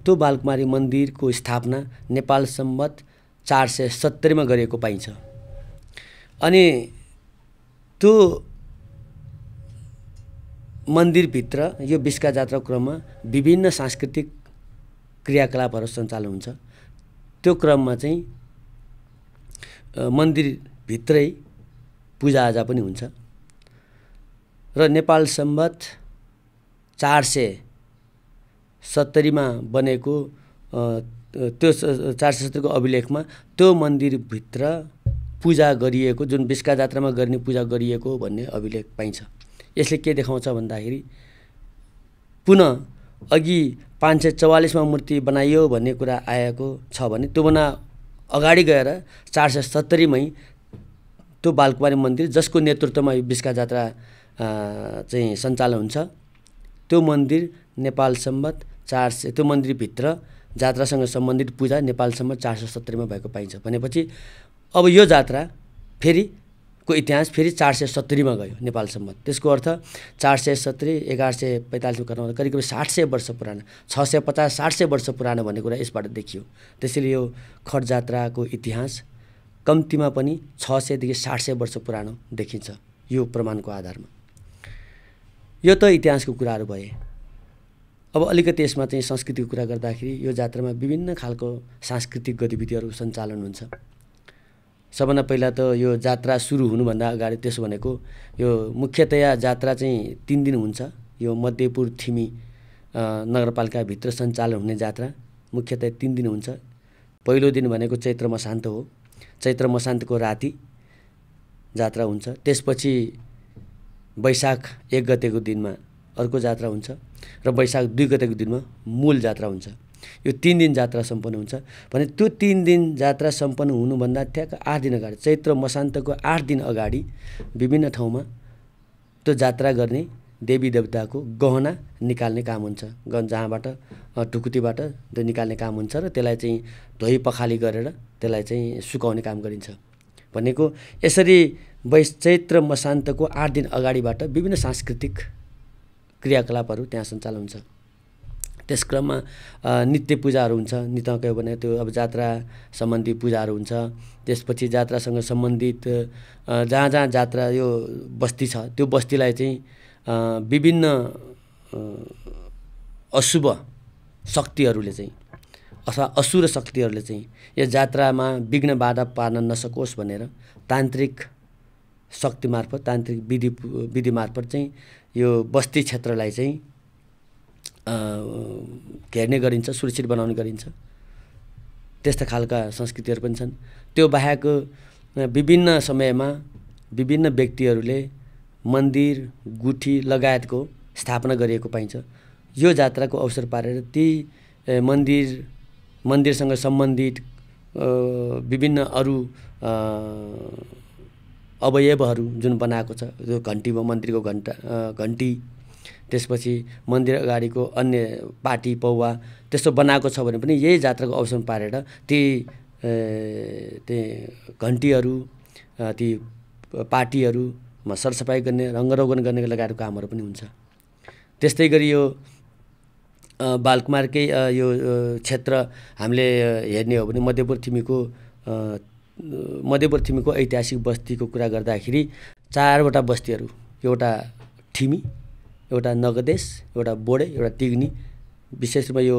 [SPEAKER 1] त्यो बालकुमारी मन्दिरको स्थापना नेपाल सम्मत 470 मा गरिएको पाइन्छ। अनि त्यो मन्दिरभित्र यो बिस्का जात्रा क्रममा विभिन्न सांस्कृतिक क्रियाकलापहरू सञ्चालन हुन्छ। त्यो क्रममा चाहिँ मन्दिरभित्रै पूजाआजा पनि हुन्छ र नेपाल सम्मत 470 मा बनेको त्यो 470 को अभिलेखमा त्यो मन्दिरभित्र पूजा गरिएको, जुन बिस्का जात्रामा गर्ने पूजा गरिएको भन्ने अभिलेख पाइन्छ। यसले के देखाउँछ भन्दाखेरि पुनः अघि 544 मा मूर्ति बनाइयो भन्ने कुरा आएको छ भने त्योभन्दा अगाडि गएर 470 मै त्यो बालकुमारी मन्दिर जसको नेतृत्वमा यो बिस्का जात्रा चाहिँ सञ्चालन हुन्छ, त्यो मन्दिर नेपाल सम्मत 400, त्यो मन्दिरभित्र जात्रासँग सम्बन्धित पूजा नेपाल सम्मत 470 मा भएको पाइन्छ। भनेपछि अब यो जात्रा फेरि को इतिहास फेरि 470 मा गयो नेपाल सम्मत। त्यसको अर्थ 470 1145 मा गर्नु करिब 700 वर्ष पुरानो, 650 700 वर्ष पुरानो भन्ने कुरा यसबाट देखियो। त्यसैले यो खट जात्राको इतिहास कम्तीमा पनि 600 देखि 700 वर्ष पुरानो देखिन्छ यो प्रमाणको आधारमा। यो त इतिहासको कुराहरू भए। अब अलिकति यसमा चाहिँ संस्कृतिको कुरा गर्दाखेरि यो जात्रामा विभिन्न खालको सांस्कृतिक गतिविधिहरू सञ्चालन हुन्छ। सबभन्दा पहिला त यो जात्रा सुरु हुनुभन्दा अगाडि त्यसो भनेको यो मुख्यतया जात्रा चाहिँ 3 दिन हुन्छ। यो मध्यपुर थिमी नगरपालिकाभित्र सञ्चालन हुने जात्रा मुख्यतया 3 दिन हुन्छ। पहिलो दिन भनेको चैत्र मसान्त हो। चैत्र मसान्तको राति जात्रा हुन्छ। त्यसपछि वैशाख 1 गतेको दिनमा अर्को जात्रा हुन्छ र वैशाख 2 गतेको दिनमा मूल जात्रा हुन्छ। यो 3 दिन जात्रा सम्पन्न हुन्छ। भने त्यो 3 दिन जात्रा सम्पन्न हुनुभन्दा ठ्याक्क 8 दिन अगाडि, चैत्र मसान्तको 8 दिन अगाडि विभिन्न ठाउँमा त्यो जात्रा गर्ने देवी देवताको गहना निकाल्ने काम हुन्छ। जहाँबाट ढुकुटीबाट त्यो निकाल्ने काम हुन्छ र त्यसलाई चाहिँ धोइ पखाली गरेर त्यसलाई चाहिँ सुकाउने काम गरिन्छ। भनेको यसरी चैत्र मसान्तको 8 दिन अगाडिबाट विभिन्न सांस्कृतिक क्रियाकलापहरू त्यहाँ सञ्चालन हुन्छ। त्यस क्रममा नित्य पूजाहरू हुन्छ। नित्य कह्यो भने त्यो अब जात्रा सम्बन्धी पूजाहरू हुन्छ। त्यसपछि जात्रासँग सम्बन्धित जहाँ जहाँ जात्रा यो बस्ती छ त्यो बस्तीलाई चाहिँ विभिन्न अशुभ शक्तिहरूले चाहिँ अथवा असुर शक्तिहरूले चाहिँ यो जात्रामा विघ्न बाधा पार्न नसकोस् भनेर तान्त्रिक शक्ति मार्फत, तान्त्रिक विधि मार्फत चाहिँ यो बस्ती क्षेत्रलाई चाहिँ घेर्ने गरिन्छ, सुरक्षित बनाउने गरिन्छ। त्यस्ता खालका संस्कृतिहरू पनि छन्। त्यो बाहेक विभिन्न समयमा विभिन्न व्यक्तिहरूले मन्दिर, गुठी लगायतको स्थापना गरिएको पाइन्छ। यो जात्राको अवसर पारेर ती मन्दिरसँग सम्बन्धित विभिन्न अरू अवयवहरू जुन बनाएको छ, जो घन्टीमा मन्दिरको घन्टी, त्यसपछि मन्दिर अगाडिको अन्य पाटी पौवा त्यस्तो बनाएको छ भने पनि यही जात्राको अवसर पारेर ती घन्टीहरू, ती पाटीहरूमा सरसफाइ गर्ने, रङ्गरोगन गर्ने लगायतको कामहरू पनि हुन्छ। त्यस्तै गरी यो बालकुमारकै यो क्षेत्र हामीले हेर्ने हो भने मध्यपुर थिमीको ऐतिहासिक बस्तीको कुरा गर्दाखेरि 4वटा बस्तीहरू, एउटा ठिमी, एउटा नगदेश, एउटा बोडे, एउटा तिग्नी, विशेष रूपमा यो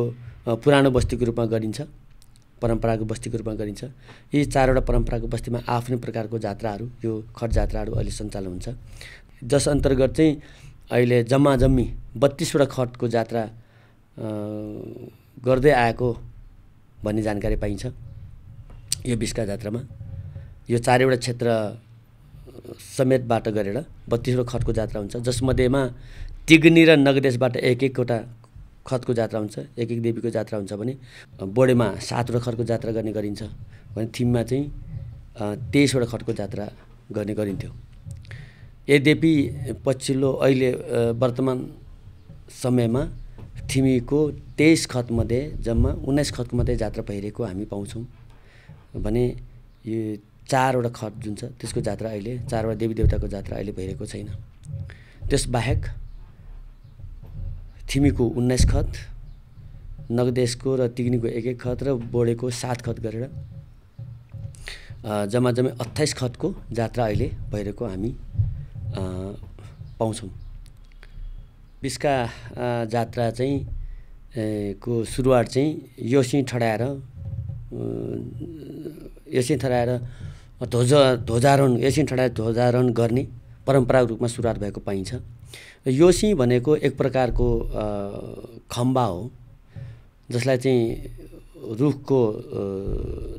[SPEAKER 1] पुरानो बस्तीको रूपमा गरिन्छ, परम्परागत बस्तीको रूपमा गरिन्छ। यी 4वटा परम्परागत बस्तीमा आफ्नै प्रकारको जात्राहरू, यो खट जात्राहरू अहिले सञ्चालन हुन्छ, जस अन्तर्गत चाहिँ अहिले जम्मी 32वटा खटको जात्रा गर्दै आएको भन्ने जानकारी पाइन्छ यो बिस्का जात्रामा। यो 4वटा क्षेत्र समेतबाट गरेर 32वटा खटको जात्रा हुन्छ, जसमध्येमा तिग्नी र नगदेशबाट एक-एकवटा खतको जात्रा हुन्छ, एक-एक देवीको जात्रा हुन्छ भने बोडेमा 7वटा खटको जात्रा गर्ने गरिन्छ भने थिममा चाहिँ 23वटा खटको जात्रा गर्ने गरिन्थ्यो। यद्यपि पछिल्लो अहिले वर्तमान समयमा थिमीको 23 खतमध्ये जम्मा 19 खतको मात्रै जात्रा भइरहेको हामी पाउँछौँ भने यो 4वटा खट जुन छ त्यसको जात्रा अहिले 4वटा देवी देवताको जात्रा अहिले भइरहेको छैन। त्यसबाहेक थिमीको 19 खत, नगदेशको र तिग्नीको 1-1 खत र बोडेको 7 खत गरेर जम्मा 28 खतको जात्रा अहिले भइरहेको हामी पाउँछौँ। बिस्का जात्रा चाहिँ को सुरुवात चाहिँ योसिङ ठडाएर ध्वजारोहण गर्ने परम्परागत रूपमा सुरुवात भएको पाइन्छ। योसी भनेको एक प्रकारको खम्बा हो जसलाई चाहिँ रुखको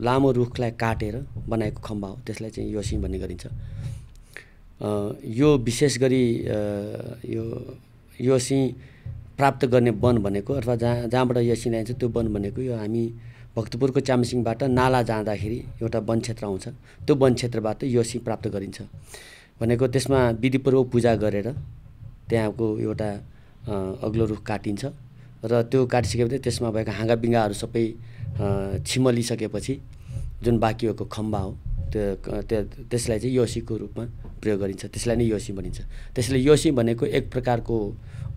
[SPEAKER 1] लामो रुखलाई काटेर बनाएको खम्बा हो, त्यसलाई चाहिँ योसी भन्ने गरिन्छ। यो विशेष गरी यो योसी प्राप्त गर्ने वन भनेको अथवा जहाँबाट योसी ल्याइन्छ त्यो वन भनेको यो हामी भक्तपुरको च्यामसिङबाट नाला जाँदाखेरि एउटा वन क्षेत्र आउँछ, त्यो वन क्षेत्रबाट योसी प्राप्त गरिन्छ भनेको त्यसमा विधिपूर्वक पूजा गरेर त्यहाँको एउटा अग्लो रुख काटिन्छ र त्यो काटिसकेपछि त्यसमा भएका हाँगाबिङ्गाहरू सबै छिमलिसकेपछि जुन बाँकी भएको खम्बा हो त्यसलाई चाहिँ योसीको रूपमा प्रयोग गरिन्छ, त्यसलाई नै योसी भनिन्छ। त्यसैले योसी भनेको एक प्रकारको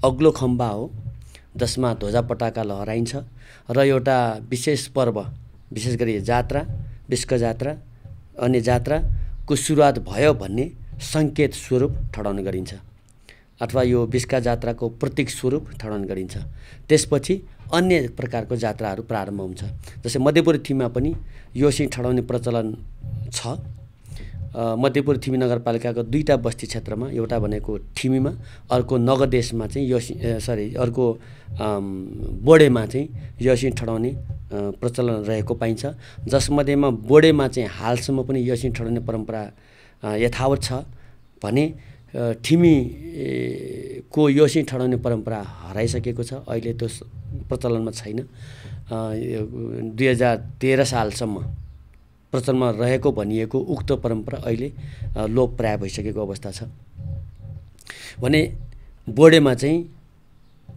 [SPEAKER 1] अग्लो खम्बा हो जसमा ध्वजा पताका लहराइन्छ र एउटा विशेष पर्व, विशेष गरी जात्रा, बिस्का जात्रा, अन्य जात्राको सुरुवात भयो भन्ने सङ्केत स्वरूप ठडाउने गरिन्छ अथवा यो बिस्का जात्राको प्रतीक स्वरूप ठडाउने गरिन्छ। त्यसपछि अन्य प्रकारको जात्राहरू प्रारम्भ हुन्छ। जस्तै मध्यपुर थिममा पनि योसी ठडाउने प्रचलन छ। मध्यपुर थिमी नगरपालिकाको 2टा बस्ती क्षेत्रमा, एउटा भनेको ठिमीमा, अर्को नगदेशमा चाहिँ अर्को बोडेमा चाहिँ योसी ठडाउने प्रचलन रहेको पाइन्छ, जसमध्येमा बोडेमा चाहिँ हालसम्म पनि योसी ठडाउने परम्परा यथावत छ भने ठिमीको योसी ठडाउने परम्परा हराइसकेको छ, अहिले त्यो प्रचलनमा छैन। 2013 सालसम्म प्रचलनमा रहेको भनिएको उक्त परम्परा अहिले लोप प्राय भइसकेको अवस्था छ भने बोडेमा चाहिँ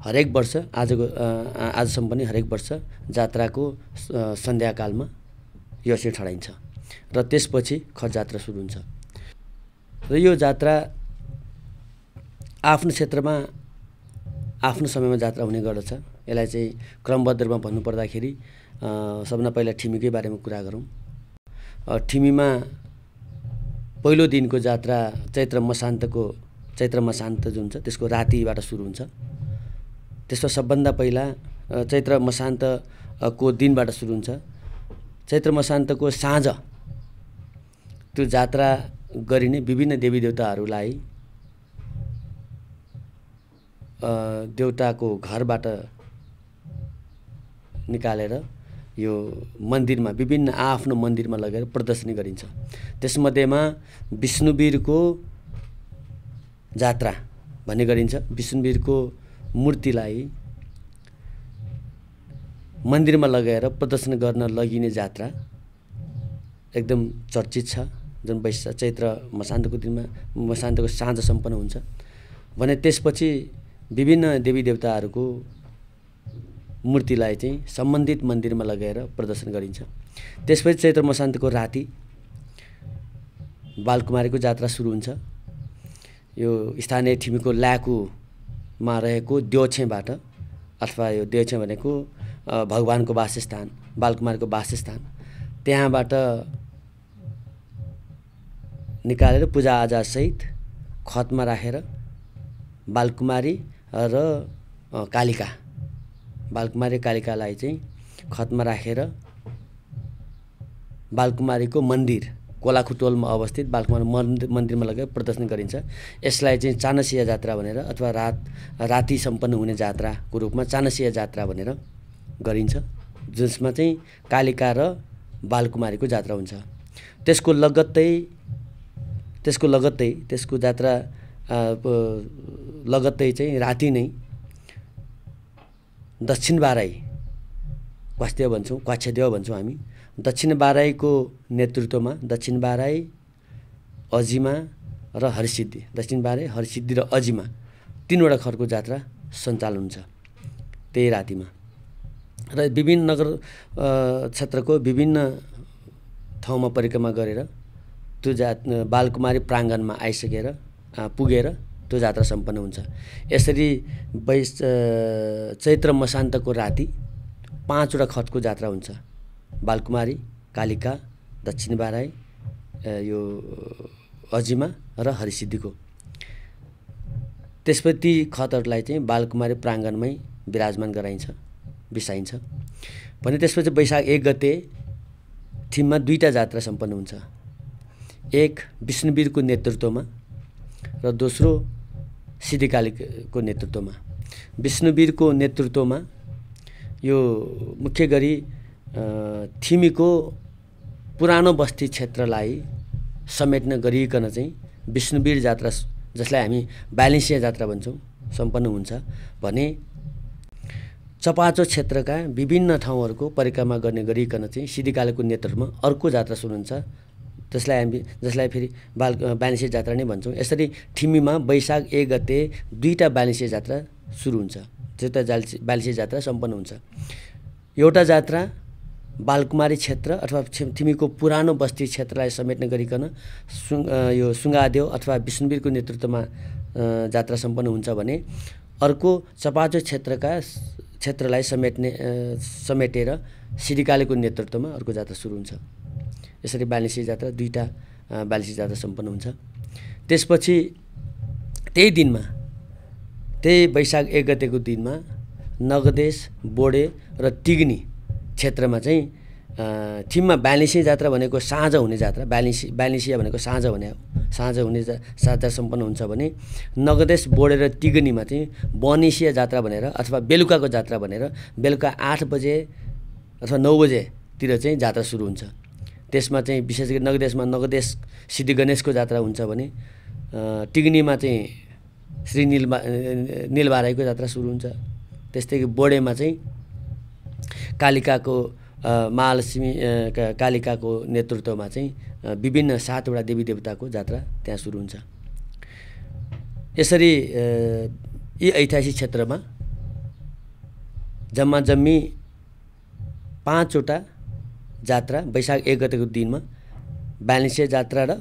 [SPEAKER 1] हरेक वर्ष आजसम्म पनि हरेक वर्ष जात्राको सन्ध्याकालमा योसी ठडाइन्छ र त्यसपछि खट जात्रा सुरु हुन्छ र यो जात्रा आफ्नो क्षेत्रमा आफ्नो समयमा जात्रा हुने गर्दछ। यसलाई चाहिँ क्रमबद्ध रूपमा भन्नुपर्दाखेरि सबभन्दा पहिला ठिमीकै बारेमा कुरा गरौँ। ठिमीमा पहिलो दिनको जात्रा चैत्र मसान्त जुन छ त्यसको रातिबाट सुरु हुन्छ। त्यसमा सबभन्दा पहिला चैत्र मसान्तको दिनबाट सुरु हुन्छ। चैत्र मसान्तको साँझ त्यो जात्रा गरिने विभिन्न देवी देवताहरूलाई देवताको घरबाट निकालेर यो मन्दिरमा विभिन्न आफ्नो मन्दिरमा लगेर प्रदर्शनी गरिन्छ। त्यसमध्येमा विष्णुवीरको जात्रा भन्ने गरिन्छ। विष्णुवीरको मूर्तिलाई मन्दिरमा लगेर प्रदर्शन गर्न लगिने जात्रा एकदम चर्चित छ, जुन चैत्र मसान्तको दिनमा मसान्तको साँझ सम्पन्न हुन्छ भने त्यसपछि विभिन्न देवी देवताहरूको मूर्तिलाई चाहिँ सम्बन्धित मन्दिरमा लगेर प्रदर्शन गरिन्छ। त्यसपछि चैत्र मसान्तको राति बालकुमारीको जात्रा सुरु हुन्छ। यो स्थानीय ठिमीको ल्याकुमा रहेको देउछेबाट अथवा यो देउछे भनेको भगवानको वासस्थान, बालकुमारीको वासस्थान, त्यहाँबाट निकालेर पूजाआजा सहित खतमा राखेर बालकुमारी र कालिका, बालकुमारी कालिकालाई चाहिँ खतमा राखेर बालकुमारीको मन्दिर कोलाखुटोलमा अवस्थित बालकुमारी मन्दिरमा लगेर प्रदर्शन गरिन्छ। यसलाई चाहिँ चानसिया जात्रा भनेर अथवा राति सम्पन्न हुने जात्राको रूपमा चानसिया जात्रा भनेर गरिन्छ, जसमा चाहिँ कालिका र बालकुमारीको जात्रा हुन्छ। त्यसको जात्रा लगत्तै चाहिँ राति नै दक्षिण बाराई क्वाच्छदेव भन्छौँ हामी, दक्षिण बाराईको नेतृत्वमा दक्षिण बाराई, अजिमा र हरसिद्धि, दक्षिण बाराई, हरसिद्धि र अजिमा तीनवटा खरको जात्रा सञ्चालन हुन्छ त्यही रातिमा। र विभिन्न नगर क्षेत्रको विभिन्न ठाउँमा परिक्रमा गरेर त्यो बालकुमारी प्राङ्गणमा पुगेर त्यो जात्रा सम्पन्न हुन्छ। यसरी चैत्र मसान्तको राति 5वटा खतको जात्रा हुन्छ। बालकुमारी, कालिका, दक्षिण बाराई, यो अजिमा र हरिसिद्धिको। त्यसपछि ती खतहरूलाई चाहिँ बालकुमारी प्राङ्गणमै विराजमान बिसाइन्छ भने त्यसपछि वैशाख 1 गते थिममा 2टा जात्रा सम्पन्न हुन्छ। एक विष्णुवीरको नेतृत्वमा र दोस्रो सिद्धिकालीको नेतृत्वमा। विष्णुवीरको नेतृत्वमा यो मुख्य गरी थिमीको पुरानो बस्ती क्षेत्रलाई समेट्न गरिकन चाहिँ विष्णुवीर जात्रा, जसलाई हामी बालिसिया जात्रा भन्छौँ, सम्पन्न हुन्छ भने चपाचो क्षेत्रका विभिन्न ठाउँहरूको परिक्रमा गर्ने गरिकन चाहिँ सिद्धिकालीको नेतृत्वमा अर्को जात्रा सुरु हुन्छ, जसलाई फेरि बालिसिया जात्रा नै भन्छौँ। यसरी थिमीमा वैशाख 1 गते 2टा बालिसिया जात्रा सुरु हुन्छ, त्यो बालिसिया जात्रा सम्पन्न हुन्छ। एउटा जात्रा बालकुमारी क्षेत्र अथवा थिमीको पुरानो बस्ती क्षेत्रलाई समेट्न गरिकन यो सुङ्गादेव अथवा विष्णुवीरको नेतृत्वमा जात्रा सम्पन्न हुन्छ भने अर्को चपाचो क्षेत्रलाई समेटेर सिद्धिकालीको नेतृत्वमा अर्को जात्रा सुरु हुन्छ। यसरी बालिसिया जात्रा 2टा बालिसिया जात्रा सम्पन्न हुन्छ। त्यसपछि त्यही वैशाख 1 गतेको दिनमा नगदेश, बोडे र तिग्नी क्षेत्रमा चाहिँ थिममा बालिसिया जात्रा भनेको साँझ हुने जात्रा, बालिसिया भनेको साँझ हुने जात्रा सम्पन्न हुन्छ भने नगदेश, बोडे र तिग्नीमा चाहिँ बनिसिया जात्रा भनेर अथवा बेलुकाको जात्रा भनेर बेलुका 8 बजे अथवा 9 बजेतिर चाहिँ जात्रा सुरु हुन्छ। त्यसमा चाहिँ विशेष गरी नगदेश सिद्धि गणेशको जात्रा हुन्छ भने तिग्नीमा चाहिँ श्री नीलबाराईको जात्रा सुरु हुन्छ। त्यस्तै बोडेमा चाहिँ कालिकाको महालक्ष्मी कालिकाको नेतृत्वमा चाहिँ विभिन्न 7वटा देवी देवताको जात्रा त्यहाँ सुरु हुन्छ। यसरी यी ऐतिहासिक क्षेत्रमा जम्मी 5वटा जात्रा वैशाख 1 गतेको दिनमा बालिसिया जात्रा र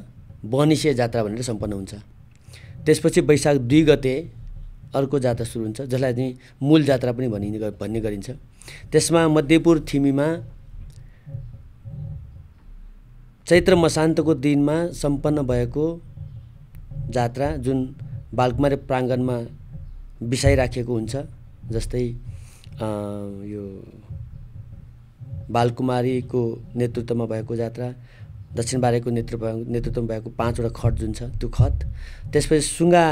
[SPEAKER 1] बनिसिया जात्रा भनेर सम्पन्न हुन्छ। त्यसपछि वैशाख 2 गते अर्को जात्रा सुरु हुन्छ, जसलाई चाहिँ मूल जात्रा पनि भन्ने गरिन्छ। त्यसमा मध्यपुर थिमीमा चैत्र मसान्तको दिनमा सम्पन्न भएको जात्रा जुन बालकुमारी प्राङ्गणमा बिसाइराखेको हुन्छ, जस्तै यो बालकुमारीको नेतृत्वमा भएको जात्रा, दक्षिण बाराईको नेतृत्वमा भएको 5वटा खत जुन छ त्यो खत, त्यसपछि सुङ्गा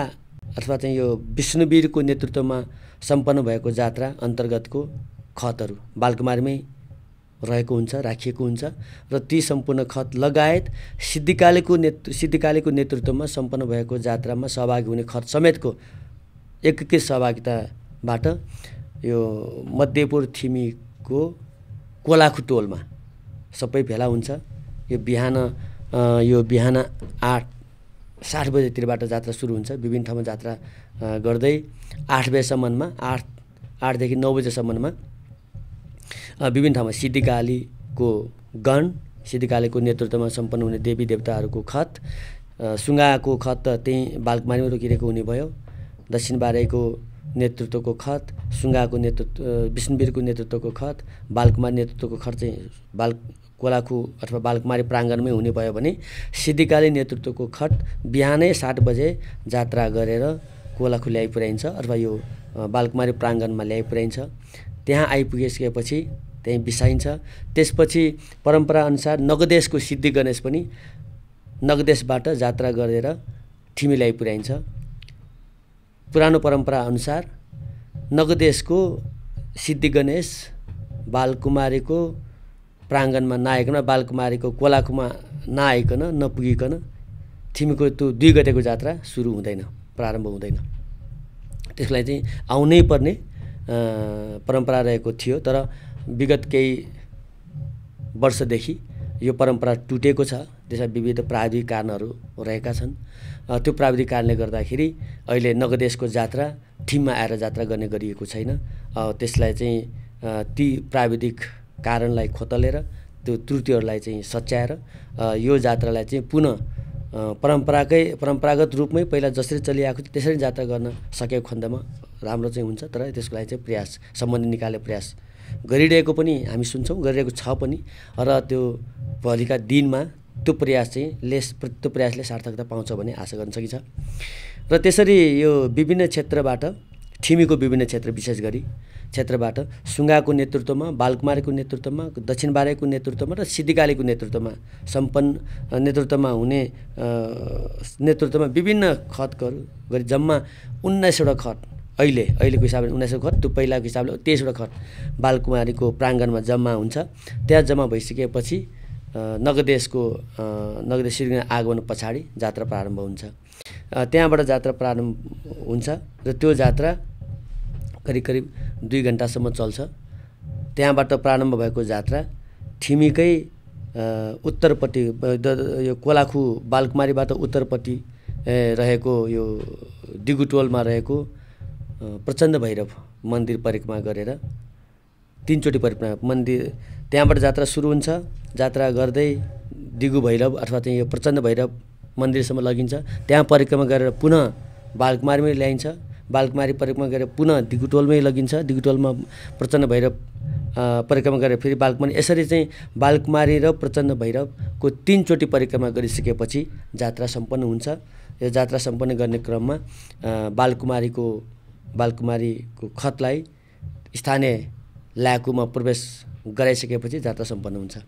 [SPEAKER 1] अथवा चाहिँ यो विष्णुवीरको नेतृत्वमा सम्पन्न भएको जात्रा अन्तर्गतको खतहरू बालकुमारीमै राखिएको हुन्छ र ती सम्पूर्ण खत लगायत सिद्धिकालीको नेतृत्वमा सम्पन्न भएको जात्रामा सहभागी हुने खत समेतको एकीकृत सहभागिताबाट यो मध्यपुर थिमीको कोलाखुटोलमा सबै भेला हुन्छ। यो बिहान 8:60 बजेतिरबाट जात्रा सुरु हुन्छ। विभिन्न ठाउँमा जात्रा गर्दै 8 बजेसम्ममा 8देखि 9 बजेसम्ममा विभिन्न ठाउँमा सिद्धिकालीको नेतृत्वमा सम्पन्न हुने देवी देवताहरूको खत, सुङ्गाको खत त त्यही बालकुमारीमा रोकिरहेको हुने भयो। दक्षिण बाराईको नेतृत्वको खत, सुङ्गाको विष्णुवीरको नेतृत्वको खत, बालकुमारी नेतृत्वको खत चाहिँ कोलाखु अथवा बालकुमारी प्राङ्गणमै हुने भयो भने सिद्धिकाली नेतृत्वको खट बिहानै 7 बजे जात्रा गरेर कोलाखु ल्याइ पुर्याइन्छ अथवा यो बालकुमारी प्राङ्गणमा ल्याइ पुर्याइन्छ। त्यहाँ आइपुगिसकेपछि त्यहीँ बिसाइन्छ। त्यसपछि परम्परा अनुसार नगदेशको सिद्धि गणेश पनि नगदेशबाट जात्रा गरेर ठिमी ल्याइ पुर्याइन्छ। पुरानो परम्परा अनुसार नगदेशको सिद्धि गणेश बालकुमारीको प्राङ्गणमा नआइकन बालकुमारीको कोलाखुमा नआइकन नपुगिकन ठिमीको त्यो 2 गतेको जात्रा सुरु हुँदैन, प्रारम्भ हुँदैन। त्यसलाई चाहिँ आउनै पर्ने परम्परा रहेको थियो। तर विगत केही वर्षदेखि यो परम्परा टुटेको छ। त्यसमा विविध प्राविधिक कारणहरू रहेका छन्। त्यो प्राविधिक कारणले गर्दाखेरि अहिले नगदेशको जात्रा ठिममा आएर जात्रा गर्ने गरिएको छैन। त्यसलाई चाहिँ ती प्राविधिक कारणलाई खोतलेर त्यो त्रुटिहरूलाई चाहिँ सच्याएर यो जात्रालाई चाहिँ पुनः परम्परागत रूपमै पहिला जसरी चलिआएको थियो त्यसरी जात्रा गर्न सकेको खण्डमा राम्रो चाहिँ हुन्छ। तर त्यसको लागि चाहिँ प्रयास सम्बन्धित निकायले प्रयास गरिरहेको पनि हामी सुन्छौँ, गरिरहेको छ पनि। र त्यो भोलिका दिनमा त्यो प्रयासले सार्थकता पाउँछ भन्ने आशा गर्न सकिन्छ। र त्यसरी यो विभिन्न क्षेत्रबाट ठिमीको विभिन्न क्षेत्र विशेष गरी क्षेत्रबाट सुङ्गाको नेतृत्वमा, बालकुमारीको नेतृत्वमा, दक्षिण बारेको नेतृत्वमा र सिद्धिकालीको नेतृत्वमा हुने नेतृत्वमा विभिन्न खतहरू गरी जम्मा 19वटा खत अहिलेको हिसाबले 19 खत, त्यो पहिलाको हिसाबले 23वटा खत बालकुमारीको प्राङ्गणमा जम्मा हुन्छ। त्यहाँ जम्मा भइसकेपछि नगदेश सिद्धिगणेश आगमन पछाडि जात्रा प्रारम्भ हुन्छ। त्यहाँबाट जात्रा प्रारम्भ हुन्छ र त्यो जात्रा करिब 2 घण्टासम्म चल्छ। त्यहाँबाट प्रारम्भ भएको जात्रा ठिमीकै उत्तरपट्टि यो कोलाखु बालकुमारीबाट उत्तरपट्टि रहेको यो दिगुटोलमा रहेको प्रचण्ड भैरव मन्दिर परिक्रमा गरेर 3 चोटि परिक्रमा मन्दिर त्यहाँबाट जात्रा सुरु हुन्छ। जात्रा गर्दै दिगु भैरव अथवा चाहिँ यो प्रचण्ड भैरव मन्दिरसम्म लगिन्छ। त्यहाँ परिक्रमा गरेर पुनः बालकुमारीमै ल्याइन्छ। बालकुमारी परिक्रमा गरेर पुनः दिगुटोलमै लगिन्छ। दिगुटोलमा प्रचण्ड भैरव परिक्रमा गरेर फेरि बालकुमारी, यसरी चाहिँ बालकुमारी र प्रचण्ड भैरवको 3 चोटि परिक्रमा गरिसकेपछि जात्रा सम्पन्न हुन्छ। यो जात्रा सम्पन्न गर्ने क्रममा बालकुमारीको खतलाई स्थानीय ल्याकुमा प्रवेश गराइसकेपछि जात्रा सम्पन्न हुन्छ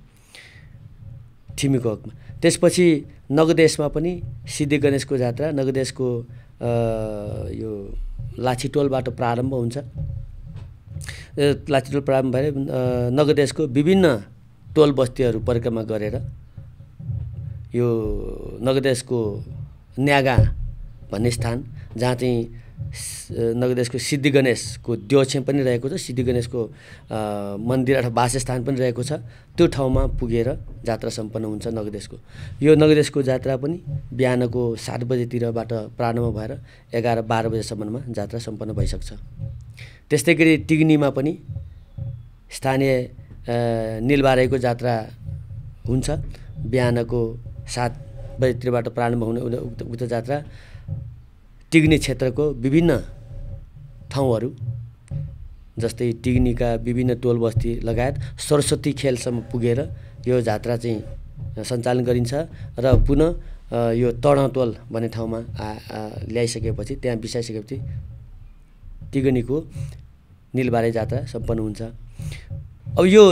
[SPEAKER 1] ठिमीको हकमा। त्यसपछि नगदेशमा पनि सिद्धि गणेशको जात्रा नगदेशको यो लाछीटोलबाट प्रारम्भ हुन्छ। लाछीटोल प्रारम्भ भएर नगदेशको विभिन्न टोल बस्तीहरू परिक्रमा गरेर यो नगदेशको न्यागा भन्ने स्थान जहाँ चाहिँ नगदेशको सिद्धि गणेशको देउछेम पनि रहेको छ, सिद्धि गणेशको मन्दिर अथवा वासस्थान पनि रहेको छ, त्यो ठाउँमा पुगेर जात्रा सम्पन्न हुन्छ नगदेशको। यो नगदेशको जात्रा पनि बिहानको 7 बजेतिरबाट प्रारम्भ भएर 11-12 बजेसम्ममा जात्रा सम्पन्न भइसक्छ। त्यस्तै गरी टिग्नीमा पनि स्थानीय निलबारेको जात्रा हुन्छ। बिहानको 7 बजेतिरबाट प्रारम्भ हुने उक्त जात्रा टिग्नी क्षेत्रको विभिन्न ठाउँहरू जस्तै टिग्नीका विभिन्न टोल बस्ती लगायत सरस्वती खेलसम्म पुगेर यो जात्रा चाहिँ सञ्चालन गरिन्छ र पुनः यो तडटोल भन्ने ठाउँमा ल्याइसकेपछि त्यहाँ बिसाइसकेपछि टिग्नीको निलबारे जात्रा सम्पन्न हुन्छ। अब यो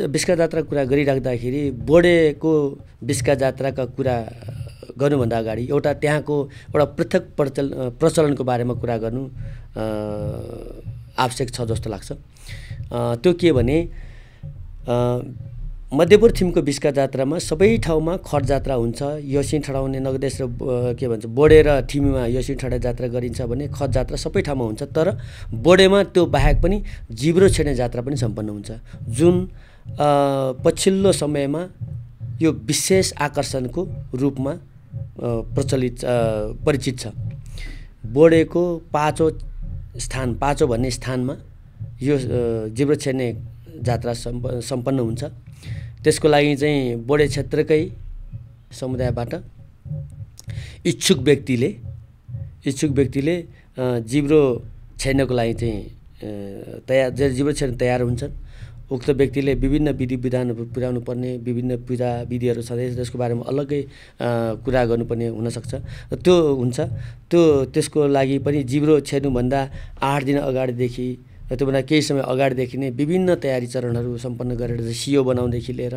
[SPEAKER 1] बिस्का जात्रा कुरा गरिराख्दाखेरि बोडेको बिस्का जात्राका कुरा गर्नुभन्दा अगाडि त्यहाँको एउटा पृथक प्रचलनको बारेमा कुरा गर्नु आवश्यक छ जस्तो लाग्छ। त्यो के भने मध्यपुर थिमको बिस्का जात्रामा सबै ठाउँमा खट जात्रा हुन्छ। यसिन ठडाउने नगदेश र बोडे र ठिमीमा यसिन ठडा जात्रा गरिन्छ भने खट जात्रा सबै ठाउँमा हुन्छ। तर बोडेमा त्यो बाहेक पनि जिब्रो छेड्ने जात्रा पनि सम्पन्न हुन्छ, जुन पछिल्लो समयमा यो विशेष आकर्षणको रूपमा परिचित छ। बोडेको पाँचो भन्ने स्थानमा यो जिब्रो छेड्ने जात्रा सम्पन्न हुन्छ। त्यसको लागि चाहिँ बोडे क्षेत्रकै समुदायबाट इच्छुक व्यक्तिले जिब्रो छेड्नको लागि चाहिँ जिब्रो छेड्न तयार हुन्छन्। उक्त व्यक्तिले विभिन्न विधि विधानहरू पुर्याउनु पर्ने, विभिन्न पूजा विधिहरू छँदैछ, त्यसको बारेमा अलग्गै कुरा गर्नुपर्ने हुनसक्छ। र त्यो हुन्छ, त्यसको लागि पनि जिब्रो छेड्नुभन्दा 8 दिन अगाडिदेखि, त्योभन्दा केही समय अगाडिदेखि नै विभिन्न तयारी चरणहरू सम्पन्न गरेर सियो बनाउनदेखि लिएर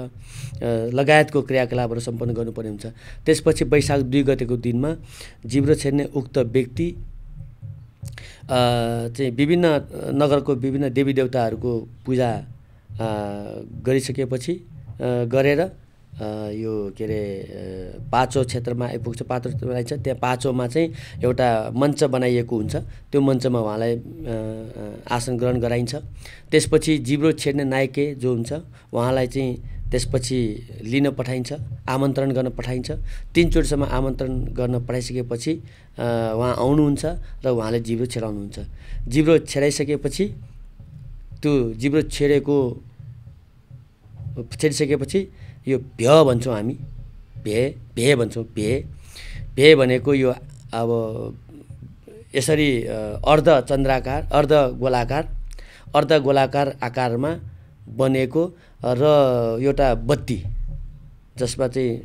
[SPEAKER 1] लगायतको क्रियाकलापहरू सम्पन्न गर्नुपर्ने हुन्छ। त्यसपछि वैशाख 2 गतेको दिनमा जिब्रो छेड्ने उक्त व्यक्ति चाहिँ विभिन्न नगरको विभिन्न देवी देवताहरूको पूजा गरिसकेपछि गरेर यो के अरे पाँचो क्षेत्रमा आइपुग्छ। पाँचो बनाइन्छ, त्यहाँ पाँचोमा चाहिँ एउटा मञ्च बनाइएको हुन्छ। त्यो मञ्चमा उहाँलाई आसन ग्रहण गराइन्छ। त्यसपछि जिब्रो छेड्ने नायके जो हुन्छ उहाँलाई चाहिँ त्यसपछि लिन पठाइन्छ, आमन्त्रण गर्न पठाइन्छ। 3 चोटिसम्म आमन्त्रण गर्न पठाइसकेपछि उहाँ आउनुहुन्छ र उहाँले जिब्रो छेडाउनुहुन्छ। जिब्रो छेडाइसकेपछि त्यो जिब्रो छेडिसकेपछि यो भ्य भन्छौँ हामी, भे भन्छौँ। भे भनेको यो अब यसरी अर्ध गोलाकार आकारमा बनेको र एउटा बत्ती, जसमा चाहिँ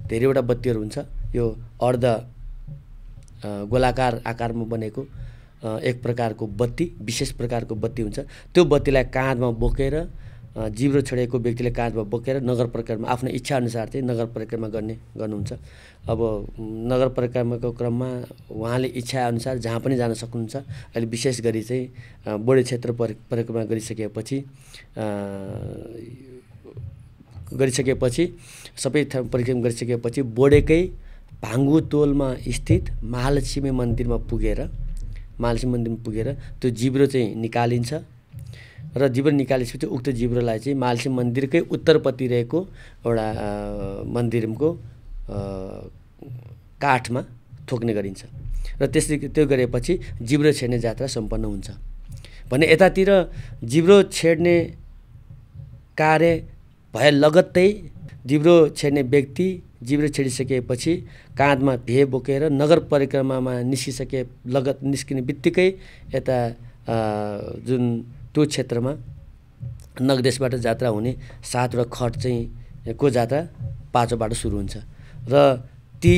[SPEAKER 1] धेरैवटा बत्तीहरू हुन्छ। यो अर्ध गोलाकार आकारमा बनेको एक प्रकारको बत्ती, विशेष प्रकारको बत्ती हुन्छ। त्यो बत्तीलाई काँधमा बोकेर जिब्रो छेडेको व्यक्तिले काँधमा बोकेर नगर परिक्रमा आफ्नो इच्छाअनुसार चाहिँ नगर परिक्रमा गर्नुहुन्छ। अब नगर परिक्रमाको क्रममा उहाँले इच्छाअनुसार जहाँ पनि जान सक्नुहुन्छ। अहिले विशेष गरी चाहिँ बोडे क्षेत्र परिक्रमा गरिसकेपछि सबै परिक्रमा गरिसकेपछि बोडेकै भाङ्गु तोलमा स्थित महालक्ष्मी मन्दिरमा पुगेर त्यो जिब्रो चाहिँ निकालिन्छ र जिब्रो निकालेपछि उक्त जिब्रोलाई चाहिँ महालक्ष्मी मन्दिरकै उत्तरपट्टि रहेको एउटा मन्दिरको काठमा थोक्ने गरिन्छ र त्यो गरेपछि जिब्रो छेड्ने जात्रा सम्पन्न हुन्छ भने यतातिर जिब्रो छेड्ने कार्य भए लगत्तै जिब्रो छेड्ने व्यक्ति जिब्रो छेडिसकेपछि काँधमा भे बोकेर नगर परिक्रमामा निस्किने बित्तिकै यता जुन त्यो क्षेत्रमा नगदेशबाट जात्रा हुने 7वटा खट चाहिँ को जात्रा पाँचोबाट सुरु हुन्छ र ती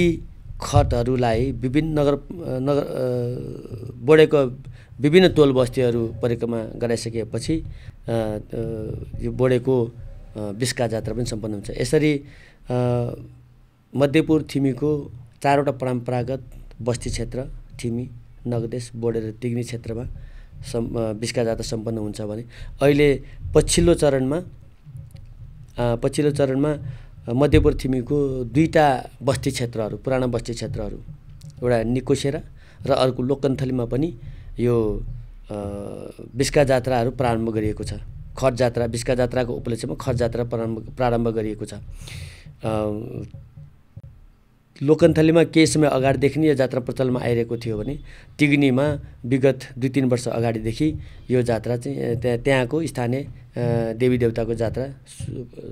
[SPEAKER 1] खटहरूलाई विभिन्न बोडेको विभिन्न टोल बस्तीहरू परिक्रमा गराइसकेपछि यो बोडेको बिस्का जात्रा पनि सम्पन्न हुन्छ। यसरी मध्यपुर थिमीको 4वटा परम्परागत बस्ती क्षेत्र थिमी, नगदेश, बोडे र तिग्नी क्षेत्रमा बिस्का जात्रा सम्पन्न हुन्छ भने अहिले पछिल्लो चरणमा मध्यपुर थिमीको 2टा बस्ती क्षेत्रहरू, पुराना बस्ती क्षेत्रहरू, एउटा निकोसेरा र अर्को लोकन्थलीमा पनि यो बिस्का जात्राहरू प्रारम्भ गरिएको छ। खट जात्रा, बिस्का जात्राको उपलक्ष्यमा खट जात्रा प्रारम्भ गरिएको छ। लोकन्थलीमा केही समय अगाडिदेखि यो जात्रा प्रचलनमा आइरहेको थियो भने तिग्नीमा विगत 2-3 वर्ष अगाडिदेखि यो जात्रा चाहिँ त्यहाँको स्थानीय देवी देवताको जात्रा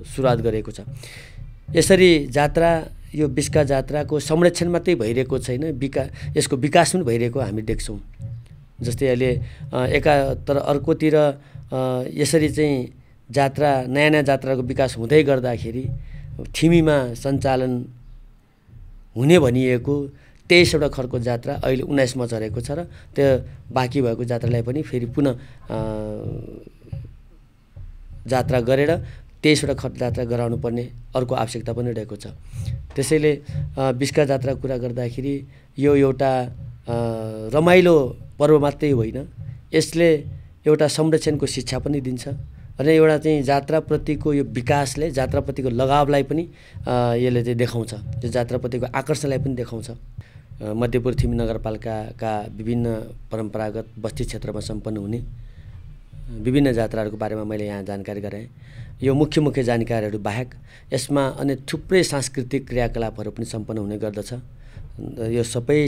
[SPEAKER 1] सुरुवात गरेको छ। यसरी जात्रा, यो बिस्का जात्राको संरक्षण मात्रै भइरहेको छैन, यसको विकास पनि भइरहेको हामी देख्छौँ। जस्तै अहिले एकातर अर्कोतिर यसरी चाहिँ जात्रा, नयाँ जात्राको विकास हुँदै गर्दाखेरि थिमीमा सञ्चालन हुने भनिएको 23वटा खरको जात्रा अहिले 19मा झरेको छ र त्यो बाँकी भएको जात्रालाई पनि फेरि पुनः जात्रा गरेर 23वटा खट जात्रा गराउनु पर्ने अर्को आवश्यकता पनि रहेको छ। त्यसैले बिस्का जात्रा कुरा गर्दाखेरि यो एउटा रमाइलो पर्व मात्रै होइन, यसले एउटा संरक्षणको शिक्षा पनि दिन्छ र एउटा चाहिँ जात्राप्रतिको यो विकासले जात्राप्रतिको लगावलाई पनि यसले चाहिँ देखाउँछ, त्यो जात्राप्रतिको आकर्षणलाई पनि देखाउँछ। मध्यपुर थिमी नगरपालिकाका विभिन्न परम्परागत बस्ती क्षेत्रमा सम्पन्न हुने विभिन्न जात्राहरूको बारेमा मैले यहाँ जानकारी गराएँ। यो मुख्य जानकारीहरू बाहेक यसमा अन्य थुप्रै सांस्कृतिक क्रियाकलापहरू पनि सम्पन्न हुने गर्दछ। यो सबै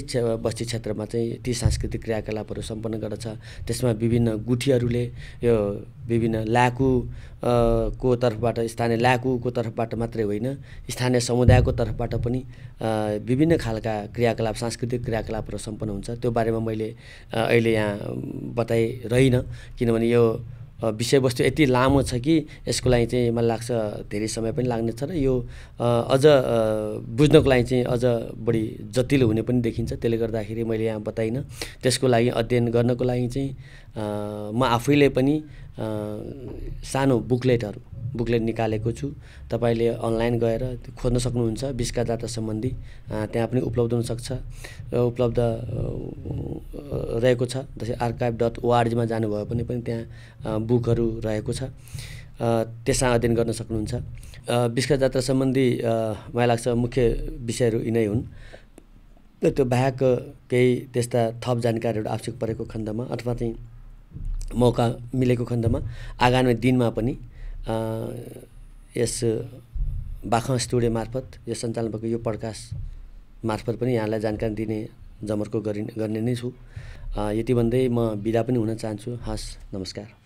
[SPEAKER 1] बस्ती क्षेत्रमा चाहिँ ती सांस्कृतिक क्रियाकलापहरू सम्पन्न गर्दछ। त्यसमा विभिन्न गुठीहरूले यो विभिन्न लाकुको तर्फबाट, स्थानीय लाकुको तर्फबाट मात्रै होइन, स्थानीय समुदायको तर्फबाट पनि विभिन्न खालका क्रियाकलाप, सांस्कृतिक क्रियाकलापहरू सम्पन्न हुन्छ। त्यो बारेमा मैले अहिले यहाँ बताइरहिनँ, किनभने यो विषयवस्तु यति लामो छ कि यसको लागि चाहिँ मलाई लाग्छ धेरै समय पनि लाग्नेछ र यो अझ बुझ्नको लागि चाहिँ अझ बढी जटिल हुने पनि देखिन्छ। त्यसले गर्दाखेरि मैले यहाँ बताइनँ। त्यसको लागि अध्ययन गर्नको लागि चाहिँ म आफैले पनि सानो बुकलेट निकालेको छु। तपाईँले अनलाइन गएर खोज्न सक्नुहुन्छ बिस्का जात्रा सम्बन्धी, त्यहाँ पनि उपलब्ध हुनसक्छ, उपलब्ध रहेको छ। जस्तै archive.org मा जानुभयो भने पनि त्यहाँ बुकहरू रहेको छ, त्यसमा अध्ययन गर्न सक्नुहुन्छ। बिस्का जात्रा सम्बन्धी मलाई लाग्छ मुख्य विषयहरू यिनै हुन्। त्यो बाहेक केही त्यस्ता थप जानकारीहरू आवश्यक परेको खण्डमा अथवा चाहिँ मौका मिलेको खण्डमा आगामी दिनमा पनि यस बाखा स्टुडियो मार्फत यो सञ्चालन भएको यो पडकास्ट मार्फत पनि यहाँलाई जानकारी दिने जमर्को गर्ने नै छु। यति भन्दै म बिदा पनि हुन चाहन्छु। हस्, नमस्कार।